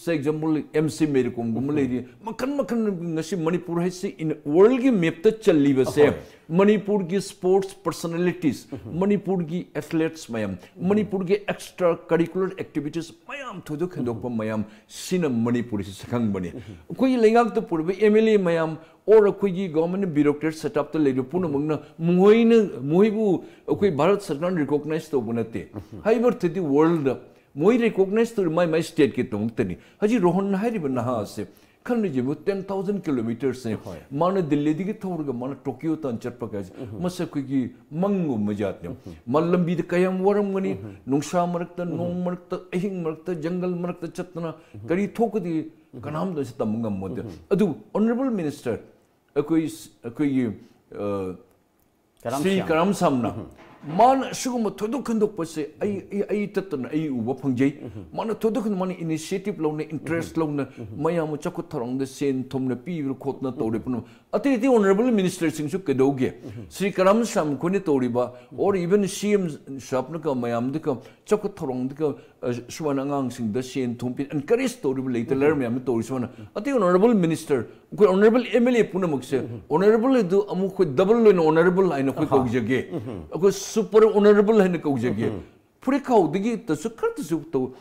say example MC Mary Komꯒꯨꯝꯕ ꯂꯩꯔꯤ꯫ ꯃꯈꯜ ꯃꯈꯜ ꯉꯁꯤ ꯃꯅꯤꯄꯨꯔ ꯍꯥꯏꯁꯤ in worldꯒꯤ mapꯇ ꯆꯜꯂꯤꯕꯁꯦ ꯑꯍꯣꯏ꯫ ꯃꯅꯤꯄꯨꯔꯒꯤ sports personalities, ꯃꯅꯤꯄꯨꯔꯒꯤ athletes ꯃꯌꯥꯝ, ꯃꯅꯤꯄꯨꯔꯒꯤ extra curricular activities ꯃꯌꯥꯝ, ꯊꯣꯏꯗꯣꯛ ꯍꯦꯟꯗꯣꯛꯄ ꯃꯌꯥꯝ ꯁꯤꯅ ꯃꯅꯤꯄꯨꯔꯁꯤ ꯁꯛꯈꯪꯕꯅꯤ꯫ ꯑꯩꯈꯣꯏꯒꯤ ꯂꯩꯉꯥꯛꯇ ꯄꯨꯔꯤꯕ MLA ꯃꯌꯥꯝ or ꯑꯩꯈꯣꯏꯒꯤ government bureaucratic setupꯇ ꯂꯩꯔꯤꯕ ꯄꯨꯝꯅꯃꯛꯅ ꯃꯈꯣꯏꯅ, ꯃꯈꯣꯏꯕꯨ ꯑꯩꯈꯣꯏ ꯚꯥꯔꯠ ꯁꯔꯀꯥꯔꯅ recognize ꯇꯧꯕ ꯅꯠꯇꯦ꯫ ꯍꯥꯏꯕ ꯑꯔꯊꯗꯤ worldꯗ ꯃꯣꯏ recognize ꯇꯧꯔꯤ ꯃꯥꯏ ꯃꯥꯏ stateꯀꯤ ꯇꯧꯉꯛꯇꯅꯤ꯫ ꯍꯧꯖꯤꯛ ꯔꯣꯍꯟ ꯍꯥꯏꯔꯤꯕ ꯅꯍꯥ ꯑꯁꯦ ꯈꯟꯅ ꯌꯦꯡꯉꯨ, ten thousand kilometersꯅꯤ꯫ ꯍꯣꯏ꯫ ꯃꯥꯅ ꯗꯤꯜꯂꯤꯗꯒꯤ ꯊꯧꯔꯒ ꯃꯥꯅ ꯇꯣꯀꯤꯌꯣ ꯇꯥꯟ ꯆꯠꯄ ꯀꯥꯏꯁꯦ, ꯃꯁꯤ ꯑꯩꯈꯣꯏꯒꯤ ꯃꯪꯒꯨꯝꯕ ꯖꯥꯠꯅꯦ꯫ ꯃꯥ ꯂꯝꯕꯤꯗ ꯀꯌꯥꯝ ꯋꯥꯔꯝꯒꯅꯤ, ꯅꯨꯡꯁꯥ ꯃꯔꯛꯇ, ꯅꯣꯡ ꯃꯔꯛꯇ, ꯑꯍꯤꯡ ꯃꯔꯛꯇ, ꯖꯪꯒꯜ ꯃꯔꯛꯇ ꯆꯠꯇꯅ ꯀꯔꯤ ꯊꯣꯛꯀꯗꯤ ꯀꯅꯥꯝꯇꯁꯨ ꯇꯝꯕ ꯉꯝꯃꯣꯏ꯫ ꯑꯗꯨ honourable minister, ꯑꯩꯈꯣꯏ, ꯑꯩꯈꯣꯏꯒꯤ, ꯑ, ꯀꯔꯝ ꯁ꯭ꯔꯤ ꯁ꯭ꯌꯥꯝ꯫ ꯀꯔꯝ ꯁꯝꯅ ꯃꯥꯅ ꯑꯁꯤꯒꯨꯝꯕ ꯊꯣꯏꯗꯣꯛ ꯍꯦꯟꯗꯣꯛꯄꯁꯦ ꯑꯩ, ꯑꯩ, ꯑꯩ ꯇꯠꯇꯅ ꯑꯩ ꯎꯕ ꯐꯪꯖꯩ꯫ ꯃꯥꯅ ꯊꯣꯏꯗꯣꯛ ꯍꯦꯟꯗꯣꯛ-, ꯃꯥꯅ initiative ꯂꯧꯅ, interest ꯂꯧꯅ, ꯃꯌꯥꯝ ꯑꯃ ꯆꯥꯎꯈꯠ ꯊꯧꯔꯥꯡꯗ ꯁꯦꯟ ꯊꯨꯝꯅ ꯄꯤꯕ ꯈꯣꯠꯅ ꯇꯧꯔꯦ ꯄꯨꯝꯅꯃꯛ꯫ ꯑꯇꯩ ꯑꯇꯩ honourable ministerꯁꯤꯡꯁꯨ ꯀꯩꯗꯧꯒꯦ? ꯁ꯭ꯔꯤ ꯀꯔꯝ ꯁꯝ ꯑꯩꯈꯣꯏꯅ ꯇꯧꯔꯤꯕ, or even CM ꯁꯥꯞꯅꯒ ꯃꯌꯥꯝꯗꯒ ꯆꯥꯎꯈꯠ ꯊꯧꯔꯥꯡꯗꯒ, ꯑ, ꯁꯨꯃꯥꯏꯅ ꯑꯉꯥꯡꯁꯤꯡꯗ ꯁꯦꯟ ꯊꯨꯝ ꯄꯤ, encourage ꯇꯧꯔꯤꯕ ꯂꯩꯇ ꯂꯩꯔ ꯃꯌꯥꯝꯅ ꯇꯧꯔꯤ ꯁꯨꯃꯥꯏꯅ꯫ ꯑꯇꯩ honourable minister, ꯑꯩꯈꯣꯏ honourable MLA ꯄꯨꯝꯅꯃꯛꯁꯦ honourable ꯑꯗꯨ ꯑꯃꯨꯛ ꯑꯩꯈꯣꯏ double ꯑꯣꯏꯅ honourable ꯍꯥꯏꯅ ꯑꯩꯈꯣꯏ ꯑꯍꯥ꯫ ꯀꯧꯖꯒꯦ꯫ ꯑꯩꯈꯣꯏ super honourable ꯍꯥꯏꯅ ꯀꯧꯖꯒꯦ꯫ ꯐꯨꯔꯤꯠ ꯈꯥꯎꯗꯒꯤ ꯇꯁꯨ ꯈꯔꯇꯁꯨ ꯇꯧ-,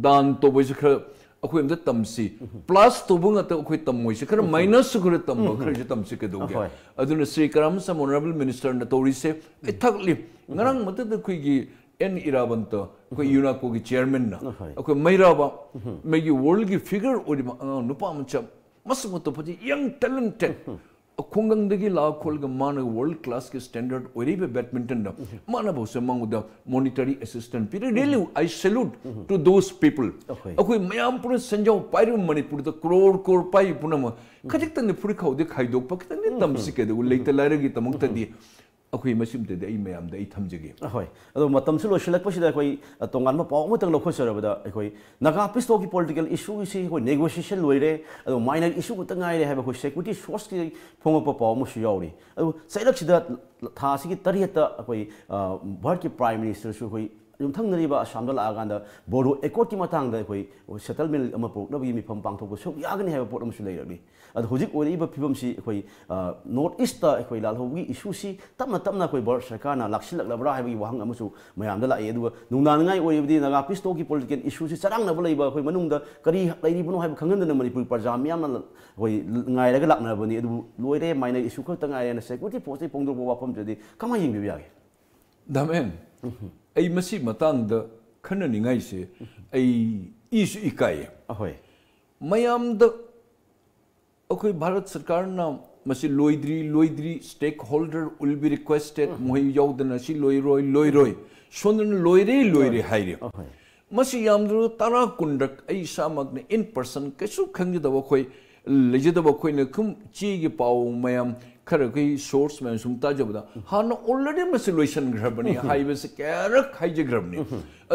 ꯗꯥꯟ ꯇꯧꯕꯁꯨ ꯈꯔ ꯑꯩꯈꯣꯏ ꯑꯝꯇ ꯇꯝꯁꯤ꯫ ꯄ꯭ꯂꯁ ꯇꯧꯕ ꯉꯥꯛꯇ ꯑꯩꯈꯣꯏ ꯇꯝꯃꯣꯏꯁꯤ, ꯈꯔ ꯃꯥꯏꯅꯁꯁꯨ ꯈꯔ ꯇꯝꯕ, ꯈꯔꯁꯨ ꯇꯝꯁꯤ ꯀꯩꯗꯧꯒꯦ? ꯑꯗꯨꯅ ꯁ꯭ꯔꯤ ꯀꯔꯝ ꯁꯝ ꯑꯣꯅꯔꯦꯕꯜ ꯃꯤꯅꯤꯁꯇꯔꯅ ꯇꯧꯔꯤꯁꯦ ꯑꯩ ꯊꯛꯂꯤ꯫ ꯉꯔꯥꯡ ꯃꯊꯛꯇ ꯑꯩꯈꯣꯏꯒꯤ ꯑꯦꯟ ꯏꯔꯥꯕꯟꯇ, ꯑꯩꯈꯣꯏ ꯌꯨꯅꯥꯀꯣꯒꯤ ꯆꯤꯌꯔꯃꯦꯟꯅ ꯑꯩꯈꯣꯏ ꯃꯩꯔꯥꯕ ꯃꯩꯒꯤ ꯋꯥꯔꯜꯒꯤ ꯐꯤꯒꯔ ꯑꯣꯏꯔꯤꯕ ꯑꯉꯥꯡ ꯅꯨꯄꯥ ꯃꯆꯥ ꯃꯁꯛ ꯃꯇꯧ ꯐꯖꯩ, ꯌꯪ ꯇꯦꯂꯦꯟꯇꯦꯠ, ꯈꯨꯡꯒꯪꯗꯒꯤ ꯂꯥꯛꯑ ꯈꯣꯠꯂꯒ ꯃꯥꯅ ꯋꯥꯔꯜ ꯀ꯭ꯂꯥꯁꯀꯤ ꯁ꯭ꯇꯦꯟꯗꯔꯗ ꯑꯣꯏꯔꯤꯕ ꯕꯦꯗꯃꯤꯟꯇꯟꯗ ꯃꯥꯅ ꯐꯥꯎꯁꯦ ꯃꯉꯣꯟꯗ ꯃꯣꯅꯤꯇꯔꯤ ꯑꯦꯁꯤꯁꯇꯦꯟꯁ ꯄꯤꯔꯦ꯫ Really, I salute to those people. ꯑꯩꯈꯣꯏ ꯃꯌꯥꯝ ꯄꯨꯟꯅ ꯁꯦꯟꯖꯥꯎ ꯄꯥꯏꯔꯤꯕ ꯃꯅꯤꯄꯨꯔꯗ ꯀ꯭ꯔꯣꯔ ꯀ꯭ꯔꯣꯔ ꯄꯥꯏꯔꯤ ꯄꯨꯝꯅꯃꯛ ꯈꯖꯤꯛꯇꯪꯗꯤ ꯐꯨꯔꯤꯠ ꯈꯥꯎꯗꯤ ꯈꯥꯏꯗꯣꯛꯄ, ꯈꯤꯇꯪꯗꯤ ꯇꯝꯁꯤ ꯀꯩꯗꯧꯕ, ꯂꯩꯇ ꯂꯥꯏꯔꯒꯤ ꯗꯃꯛꯇꯗꯤ ꯑꯩꯈꯣꯏ ꯃꯁꯤꯃꯇꯗꯤ ꯑꯩ ꯃꯌꯥꯝꯗ ꯑꯩ ꯊꯝꯖꯒꯦ꯫ ꯑꯍꯣꯏ꯫ ꯑꯗꯣ ꯃꯇꯝꯁꯨ ꯂꯣꯏꯁꯤꯜꯂꯛꯄꯁꯤꯗ ꯑꯩꯈꯣꯏ, ꯑ, ꯇꯣꯉꯥꯟꯕ ꯄꯥꯎ ꯑꯃꯇꯪ ꯂꯧꯈꯠꯆꯔꯕꯗ, ꯑꯩꯈꯣꯏ ꯅꯥꯒꯥ ꯄꯤꯁ ꯇꯣꯛꯀꯤ ꯄꯣꯂꯤꯇꯤꯀꯦꯜ ꯏꯁꯨꯒꯤꯁꯤ ꯑꯩꯈꯣꯏ ꯅꯦꯒꯣꯁꯤꯌꯦꯁꯟ ꯂꯣꯏꯔꯦ, ꯑꯗꯣ ꯃꯥꯏꯅꯔ ꯏꯁꯨ ꯈꯛꯇ ꯉꯥꯏꯔꯦ ꯍꯥꯏꯕ ꯑꯩꯈꯣꯏ ꯁꯦꯀ꯭ꯌꯨꯔꯤꯇꯤ ꯁꯣꯔꯁꯀꯤ ꯐꯣꯡꯉꯛꯄ ꯄꯥꯎ ꯑꯃꯁꯨ ꯌꯥꯎꯔꯤ꯫ ꯑꯗꯨ ꯆꯩꯔꯛꯁꯤꯗ ꯊꯥ ꯑꯁꯤꯒꯤ ꯇꯔꯦꯠꯇ ꯑꯩꯈꯣꯏ, ꯑ, ꯚꯥꯔꯠꯀꯤ ꯄ꯭ꯔꯥꯏꯝ ꯃꯤꯅꯤꯁꯇꯔꯁꯨ ꯑꯩꯈꯣꯏ ꯌꯨꯝꯊꯪꯅꯔꯤꯕ ꯑꯁꯥꯝꯗ ꯂꯥꯛꯑꯀꯥꯟꯗ ꯕꯣꯗꯣ ꯑꯦꯀꯣꯔꯗꯀꯤ ꯃꯇꯥꯡꯗ ꯑꯩꯈꯣꯏ ꯁꯦꯇꯜꯃꯦꯟ ꯑꯃ ꯄꯨꯔꯛꯅꯕꯒꯤ ꯃꯤꯐꯝ ꯄꯥꯡꯊꯣꯛꯄ ꯁꯔꯨꯛ ꯌꯥꯒꯅꯤ ꯍꯥꯏꯕ ꯄꯣꯠ ꯑꯃꯁꯨ ꯂꯩꯔꯛꯂꯤ꯫ ꯑꯗꯣ ꯍꯧꯖꯤꯛ ꯑꯣꯏꯔꯛꯏꯕ ꯐꯤꯕꯝꯁꯤ ꯑꯩꯈꯣꯏ, ꯑ, ꯅꯣꯔꯠ ꯏꯁꯇ ꯑꯩꯈꯣꯏ ꯂꯥꯜꯍꯧꯕꯒꯤ ꯏꯁꯨꯁꯤ ꯇꯞꯅ ꯇꯞꯅ ꯑꯩꯈꯣꯏ ꯚꯥꯔꯠ ꯁꯔꯀꯥꯔꯅ ꯂꯥꯛꯁꯤꯜꯂꯛꯂꯕ꯭ꯔꯥ ꯍꯥꯏꯕꯒꯤ ꯋꯥꯍꯪ ꯑꯃꯁꯨ ꯃꯌꯥꯝꯗ ꯂꯥꯛꯏ꯫ ꯑꯗꯨꯒ ꯅꯨꯡꯅꯥꯡꯅꯤꯡꯉꯥꯏ ꯑꯣꯏꯔꯤꯕꯗꯤ ꯅꯥꯒꯥ ꯄꯤꯁ ꯇꯣꯛꯀꯤ ꯄꯣꯂꯤꯇꯤꯀꯦꯜ ꯏꯁꯨꯁꯤ ꯆꯔꯥꯡꯅꯕ ꯂꯩꯕ ꯑꯩꯈꯣꯏ ꯃꯅꯨꯡꯗ ꯀꯔꯤ ꯂꯩꯔꯤꯕꯅꯣ ꯍꯥꯏꯕ ꯈꯪꯍꯟꯗꯅ ꯃꯅꯤꯄꯨꯔꯒꯤ ꯄ꯭ꯔꯖꯥ ꯃꯤꯌꯥꯝꯅ ꯑꯩꯈꯣꯏ ꯉꯥꯏꯔꯒ ꯂꯥꯛꯅꯔꯕꯅꯤ꯫ ꯑꯗꯨꯕꯨ ꯂꯣꯏꯔꯦ, ꯃꯥꯏꯅꯔ ꯏꯁꯨ ꯈꯛꯇ ꯉꯥꯏꯔꯦꯅ ꯁꯦꯀ꯭ꯌꯨꯔꯤꯇꯤ ꯐꯣꯔꯁꯇꯒꯤ ꯐꯣꯡꯗꯣꯔꯛꯄ ꯋꯥꯐꯝꯁꯤꯗꯤ ꯀꯃꯥꯏꯅ ꯌꯦꯡꯕꯤꯕ ꯌꯥꯒꯦ? ꯗꯥꯃꯦꯟ, ꯑꯩ ꯃꯁꯤ ꯃꯇꯥꯡꯗ ꯈꯟꯅꯅꯤꯡꯉꯥꯏꯁꯦ ꯑꯩ ꯏꯁꯨ ꯏꯀꯥꯏꯌꯦ꯫ ꯑꯍꯣꯏ꯫ ꯃꯌꯥꯝꯗ ꯑꯩꯈꯣꯏ ꯚꯥꯔꯠ ꯁꯔꯀꯥꯔꯅ ꯃꯁꯤ ꯂꯣꯏꯗ꯭ꯔꯤ, ꯂꯣꯏꯗ꯭ꯔꯤ, stakeholder will be requested, ꯃꯈꯣꯏ ꯌꯥꯎꯗꯅ ꯁꯤ ꯂꯣꯏꯔꯣꯏ, ꯂꯣꯏꯔꯣꯏ, ꯁꯣꯝꯗꯅ ꯂꯣꯏꯔꯦ, ꯂꯣꯏꯔꯦ ꯍꯥꯏꯔꯤ꯫ ꯑꯍꯣꯏ꯫ ꯃꯁꯤ ꯌꯥꯝꯗ꯭ꯔꯕꯗ ꯇꯔꯥ ꯀꯨꯟꯔꯛ ꯑꯩ ꯏꯁꯥꯃꯛꯅ in person ꯀꯩꯁꯨ ꯈꯪꯖꯗꯕ ꯑꯩꯈꯣꯏ, ꯂꯩꯖꯗꯕ ꯑꯩꯈꯣꯏꯅ ꯁꯨꯝ ꯆꯦꯒꯤ ꯄꯥꯎ ꯃꯌꯥꯝ ꯈꯔ ꯑꯩꯈꯣꯏ ꯁꯣꯔꯁ ꯃꯌꯥꯝ ꯁꯨꯝ ꯇꯥꯖꯕꯗ ꯍꯥꯟꯅ already ꯃꯁꯤ ꯂꯣꯏꯁꯤꯟꯈ꯭ꯔꯕꯅꯤ ꯍꯥꯏꯕꯁꯤ ꯀꯌꯥꯔꯛ ꯍꯥꯏꯖꯈ꯭ꯔꯕꯅꯤ꯫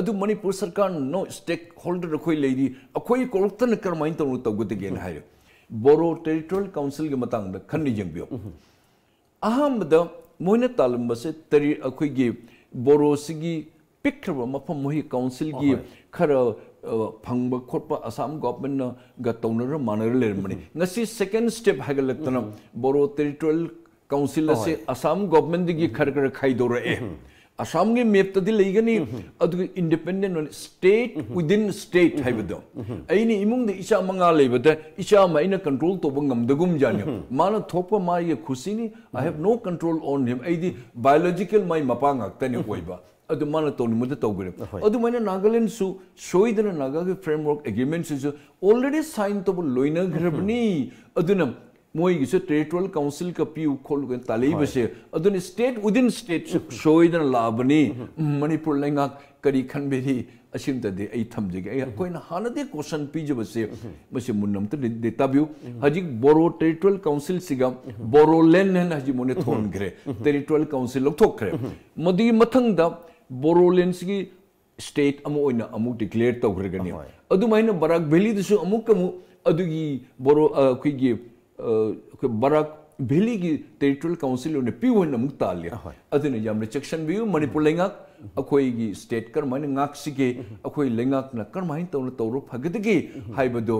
ꯑꯗꯨ ꯃꯅꯤꯄꯨꯔ ꯁꯔꯀꯥꯔꯅ no stakeholder ꯑꯩꯈꯣꯏ ꯂꯩꯔꯤ, ꯑꯩꯈꯣꯏ ꯀꯧꯔꯛꯇꯅ ꯀꯔꯝꯍꯥꯏꯅ ꯇꯧꯅ ꯇꯧꯒꯗꯒꯦꯅ ꯍꯥꯏꯔꯦ꯫ ꯕꯣꯔꯣ ꯇꯦꯔꯤꯇꯣꯔꯤꯌꯦꯜ ꯀꯥꯎꯟꯁꯤꯜꯒꯤ ꯃꯇꯥꯡꯗ ꯈꯟꯅ ꯌꯦꯡꯕꯤꯌꯨ꯫ ꯑꯍꯥꯟꯕꯗ ꯃꯣꯏꯅ ꯇꯥꯜꯂꯝꯕꯁꯦ ꯇꯔꯤ-, ꯑꯩꯈꯣꯏꯒꯤ ꯕꯣꯔꯣꯁꯤꯒꯤ ꯄꯤꯛꯈ꯭ꯔꯕ ꯃꯐꯝ ꯃꯣꯏꯒꯤ ꯀꯥꯎꯟꯁꯤꯜꯒꯤ ꯑꯍꯣꯏ꯫ ꯈꯔ, ꯑ, ꯐꯪꯕ ꯈꯣꯠꯄ ꯑꯁꯥꯝ ꯒꯣꯚꯔꯟꯃꯦꯟꯠꯅꯒ ꯇꯧꯅꯔ ꯃꯥꯟꯅꯔ ꯂꯩꯔꯝꯕꯅꯤ꯫ ꯉꯁꯤ ꯁꯦꯀꯦꯟ ꯁ꯭ꯇꯦꯞ ꯍꯥꯏꯒꯠꯂꯛꯇꯅ ꯕꯣꯔꯣ ꯇꯦꯔꯤꯇꯣꯔꯤꯌꯦꯜ ꯀꯥꯎꯟꯁꯤꯜ ꯑꯁꯤ ꯑꯍꯣꯏ꯫ ꯑꯁꯥꯝ ꯒꯣꯚꯔꯟꯃꯦꯟꯠꯗꯒꯤ ꯈꯔ ꯈꯔ ꯈꯥꯏꯗꯣꯔꯛꯑꯦ꯫ ꯑꯁꯥꯝꯒꯤ ꯃꯦꯞꯇꯗꯤ ꯂꯩꯒꯅꯤ꯫ ꯑꯗꯨꯒ ꯏꯟꯗꯤꯄꯦꯟꯗꯦꯟ ꯑꯣꯏꯅ, ꯁ꯭ꯇꯦꯠ ꯋꯤꯗꯤꯟ ꯁ꯭ꯇꯦꯠ ꯍꯥꯏꯕꯗꯣ, ꯑꯩꯅ ꯏꯃꯨꯡꯗ ꯏꯆꯥ ꯃꯉꯥ ꯂꯩꯕꯗ ꯏꯆꯥ ꯑꯃ ꯑꯩꯅ ꯀꯟꯇ꯭ꯔꯣꯜ ꯇꯧꯕ ꯉꯝꯗꯒꯨꯝꯖꯥꯠꯅꯤ꯫ ꯃꯥꯅ ꯊꯣꯛꯄ ꯃꯥꯒꯤ ꯈꯨꯁꯤꯅꯤ꯫ I have no control on him. ꯑꯩꯗꯤ ꯕꯥꯏꯑꯣꯂꯣꯖꯤꯀꯦꯜ ꯃꯥꯏ ꯃꯄꯥ ꯉꯥꯛꯇꯅꯤ ꯑꯣꯏꯕ꯫ ꯑꯗꯨ ꯃꯥꯅ ꯇꯧꯅꯤꯡꯕꯗ ꯇꯧꯈ꯭ꯔꯦ꯫ ꯑꯗꯨꯃꯥꯏꯅ ꯅꯥꯒꯥꯂꯦꯟꯁꯨ ꯁꯣꯏꯗꯅ ꯅꯥꯒꯥꯒꯤ ꯐ꯭ꯔꯦꯝꯋꯔꯛ ꯑꯦꯒ꯭ꯔꯤꯃꯦꯟꯁꯤꯁꯨ ꯑꯣꯜꯔꯦꯗꯤ ꯁꯥꯏꯟ ꯇꯧꯕ ꯂꯣꯏꯅꯈ꯭ꯔꯕꯅꯤ꯫ ꯑꯗꯨꯅ ꯃꯣꯏꯒꯤꯁꯨ ꯇꯦꯔꯤꯇꯣꯔꯤꯌꯦꯜ ꯀꯥꯎꯟꯁꯤꯜꯒ ꯄꯤꯌꯨ ꯈꯣꯠꯂꯨ ꯀꯥꯏꯅ ꯇꯥꯜꯂꯛꯏꯕꯁꯦ, ꯑꯗꯨꯅ ꯁ꯭ꯇꯦꯠ ꯋꯤꯗꯤꯟ ꯁ꯭ꯇꯦꯠꯁꯨ ꯁꯣꯏꯗꯅ ꯂꯥꯛꯑꯕꯅꯤ꯫ ꯎꯝ, ꯃꯅꯤꯄꯨꯔ ꯂꯩꯉꯥꯛ ꯀꯔꯤ ꯈꯟꯕꯤꯔꯤ? ꯑꯁꯤꯝꯇꯗꯤ ꯑꯩ ꯊꯝꯖꯒꯦ꯫ ꯑꯩ, ꯑꯩꯈꯣꯏꯅ ꯍꯥꯟꯅꯗꯤ ꯀꯣꯏꯁꯟ ꯄꯤꯖꯕꯁꯦ, ꯃꯁꯤ ꯃꯨꯟꯅ ꯑꯝꯇ ꯗꯤ-, ꯗꯤ ꯇꯥꯕꯤꯌꯨ꯫ ꯍꯧꯖꯤꯛ ꯕꯣꯔꯣ ꯇꯦꯔꯤꯇꯣꯔꯤꯌꯦꯜ ꯀꯥꯎꯟꯁꯤꯜꯁꯤꯒ ꯕꯣꯔꯣꯂꯦꯟ ꯍꯥꯏꯅ ꯍꯧꯖꯤꯛ ꯃꯣꯏꯅ ꯊꯣꯟꯈ꯭ꯔꯦ꯫ Territorial council ꯂꯧꯊꯣꯛꯈ꯭ꯔꯦ꯫ ꯃꯗꯨꯒꯤ ꯃꯊꯪꯗ ꯕꯣꯔꯣꯂꯦꯟꯁꯤꯒꯤ ꯁ꯭ꯇꯦꯠ ꯑꯃ ꯑꯣꯏꯅ ꯑꯃꯨꯛ ꯗꯤꯀ꯭ꯂꯦꯌꯔ ꯇꯧꯈ꯭ꯔꯒꯅꯤ꯫ ꯑꯗꯨꯃꯥꯏꯅ ꯕꯔꯥꯛ ꯚꯦꯂꯤꯗꯁꯨ ꯑꯃꯨꯛꯀ ꯑꯃꯨꯛ ꯑꯗꯨꯒꯤ ꯕꯣꯔꯣ-, ꯑ, ꯑꯩꯈꯣꯏꯒꯤ, ꯑ, ꯑꯩꯈꯣꯏ ꯕꯔꯥꯛ ꯚꯦꯂꯤꯒꯤ ꯇꯦꯔꯤꯇꯣꯔꯤꯌꯦꯜ ꯀꯥꯎꯟꯁꯤꯜ ꯑꯣꯏꯅ ꯄꯤꯌꯨ ꯍꯥꯏꯅ ꯑꯃꯨꯛ ꯇꯥꯜꯂꯤ꯫ ꯑꯗꯨꯅ ꯌꯥꯝꯅ ꯆꯦꯛꯁꯤꯟꯕꯤꯌꯨ꯫ ꯃꯅꯤꯄꯨꯔ ꯂꯩꯉꯥꯛ, ꯑꯩꯈꯣꯏꯒꯤ ꯁ꯭ꯇꯦꯠ ꯀꯔꯝꯍꯥꯏꯅ ꯉꯥꯛꯁꯤꯒꯦ, ꯑꯩꯈꯣꯏ ꯂꯩꯉꯥꯛꯅ ꯀꯔꯝꯍꯥꯏꯅ ꯇꯧꯅ ꯇꯧꯔ ꯐꯒꯗꯒꯦ ꯍꯥꯏꯕꯗꯣ,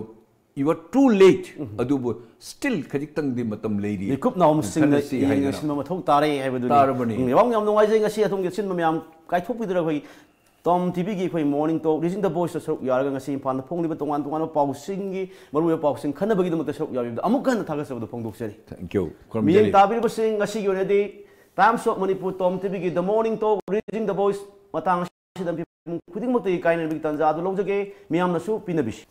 you are too late꯫ ꯑꯗꯨꯕꯨ ꯁ꯭ꯇꯤꯜ ꯈꯖꯤꯛꯇꯪꯗꯤ ꯃꯇꯝ ꯂꯩꯔꯤ꯫ ꯃꯤꯀꯨꯞ ꯅꯥꯍꯨꯝꯁꯤꯡꯅ ꯈꯟꯅꯁꯤ ꯍꯥꯏꯗꯅ꯫ ꯌꯦꯡꯁꯤꯟꯕ ꯃꯊꯧ ꯇꯥꯔꯦ ꯍꯥꯏꯕꯗꯨꯅꯤ꯫ ꯇꯥꯔꯕꯅꯤ꯫ ꯎꯝ, ꯌꯥꯝ, ꯌꯥꯝ ꯅꯨꯡꯉꯥꯏꯖꯩ ꯉꯁꯤ ꯑꯗꯣꯝꯒꯤ ꯑꯆꯤꯟꯕ ꯃꯌꯥꯝ ꯀꯥꯏꯊꯣꯛꯄꯤꯗꯨꯅ ꯑꯩꯈꯣꯏ ꯇꯣꯝ ꯇꯤꯚꯤꯒꯤ ꯑꯩꯈꯣꯏ ꯃꯣꯔꯅꯤꯡ ꯇꯣꯛ ꯔꯤꯖꯅꯤꯡ ꯗ ꯚꯣꯏꯁꯇ ꯁꯔꯨꯛ ꯌꯥꯔꯒ ꯉꯁꯤ ꯏꯝꯐꯥꯜꯗ ꯐꯣꯡꯂꯤꯕ ꯇꯣꯉꯥꯟ ꯇꯣꯉꯥꯟꯕ ꯄꯥꯎꯁꯤꯡꯒꯤ ꯃꯔꯨꯑꯣꯏꯕ ꯄꯥꯎꯁꯤꯡ ꯈꯟꯅꯕꯒꯤꯗꯃꯛꯇ ꯁꯔꯨꯛ ꯌꯥꯕꯤꯕꯗ ꯑꯃꯨꯛꯀ ꯍꯟꯅ ꯊꯥꯒꯠꯆꯕꯗꯨ ꯐꯣꯡꯗꯣꯛꯆꯔꯤ꯫ Thank you꯫ ꯈꯨꯔꯨꯝꯖꯔꯤ꯫ ꯃꯤꯠꯌꯦꯡ ꯇꯥꯕꯤꯔꯤꯕꯁꯤꯡ, ꯉꯁꯤꯒꯤ ꯑꯣꯏꯅꯗꯤ Times of Manipur Tom ꯇꯤꯚꯤꯒꯤ The Morning Talk Reading the Voice ꯃꯇꯥꯡ ꯑꯁꯤꯗ ꯃꯤꯄꯨꯝ ꯈꯨꯗꯤꯡꯃꯛꯇꯒꯤ ꯀꯥꯏꯅꯕꯒꯤ ꯇꯥꯟꯖꯥ ꯑꯗꯨ ꯂꯧꯖꯒꯦ꯫ ꯃꯤꯌꯥꯝꯅꯁꯨ ꯄꯤꯅꯕꯤꯁꯤ꯫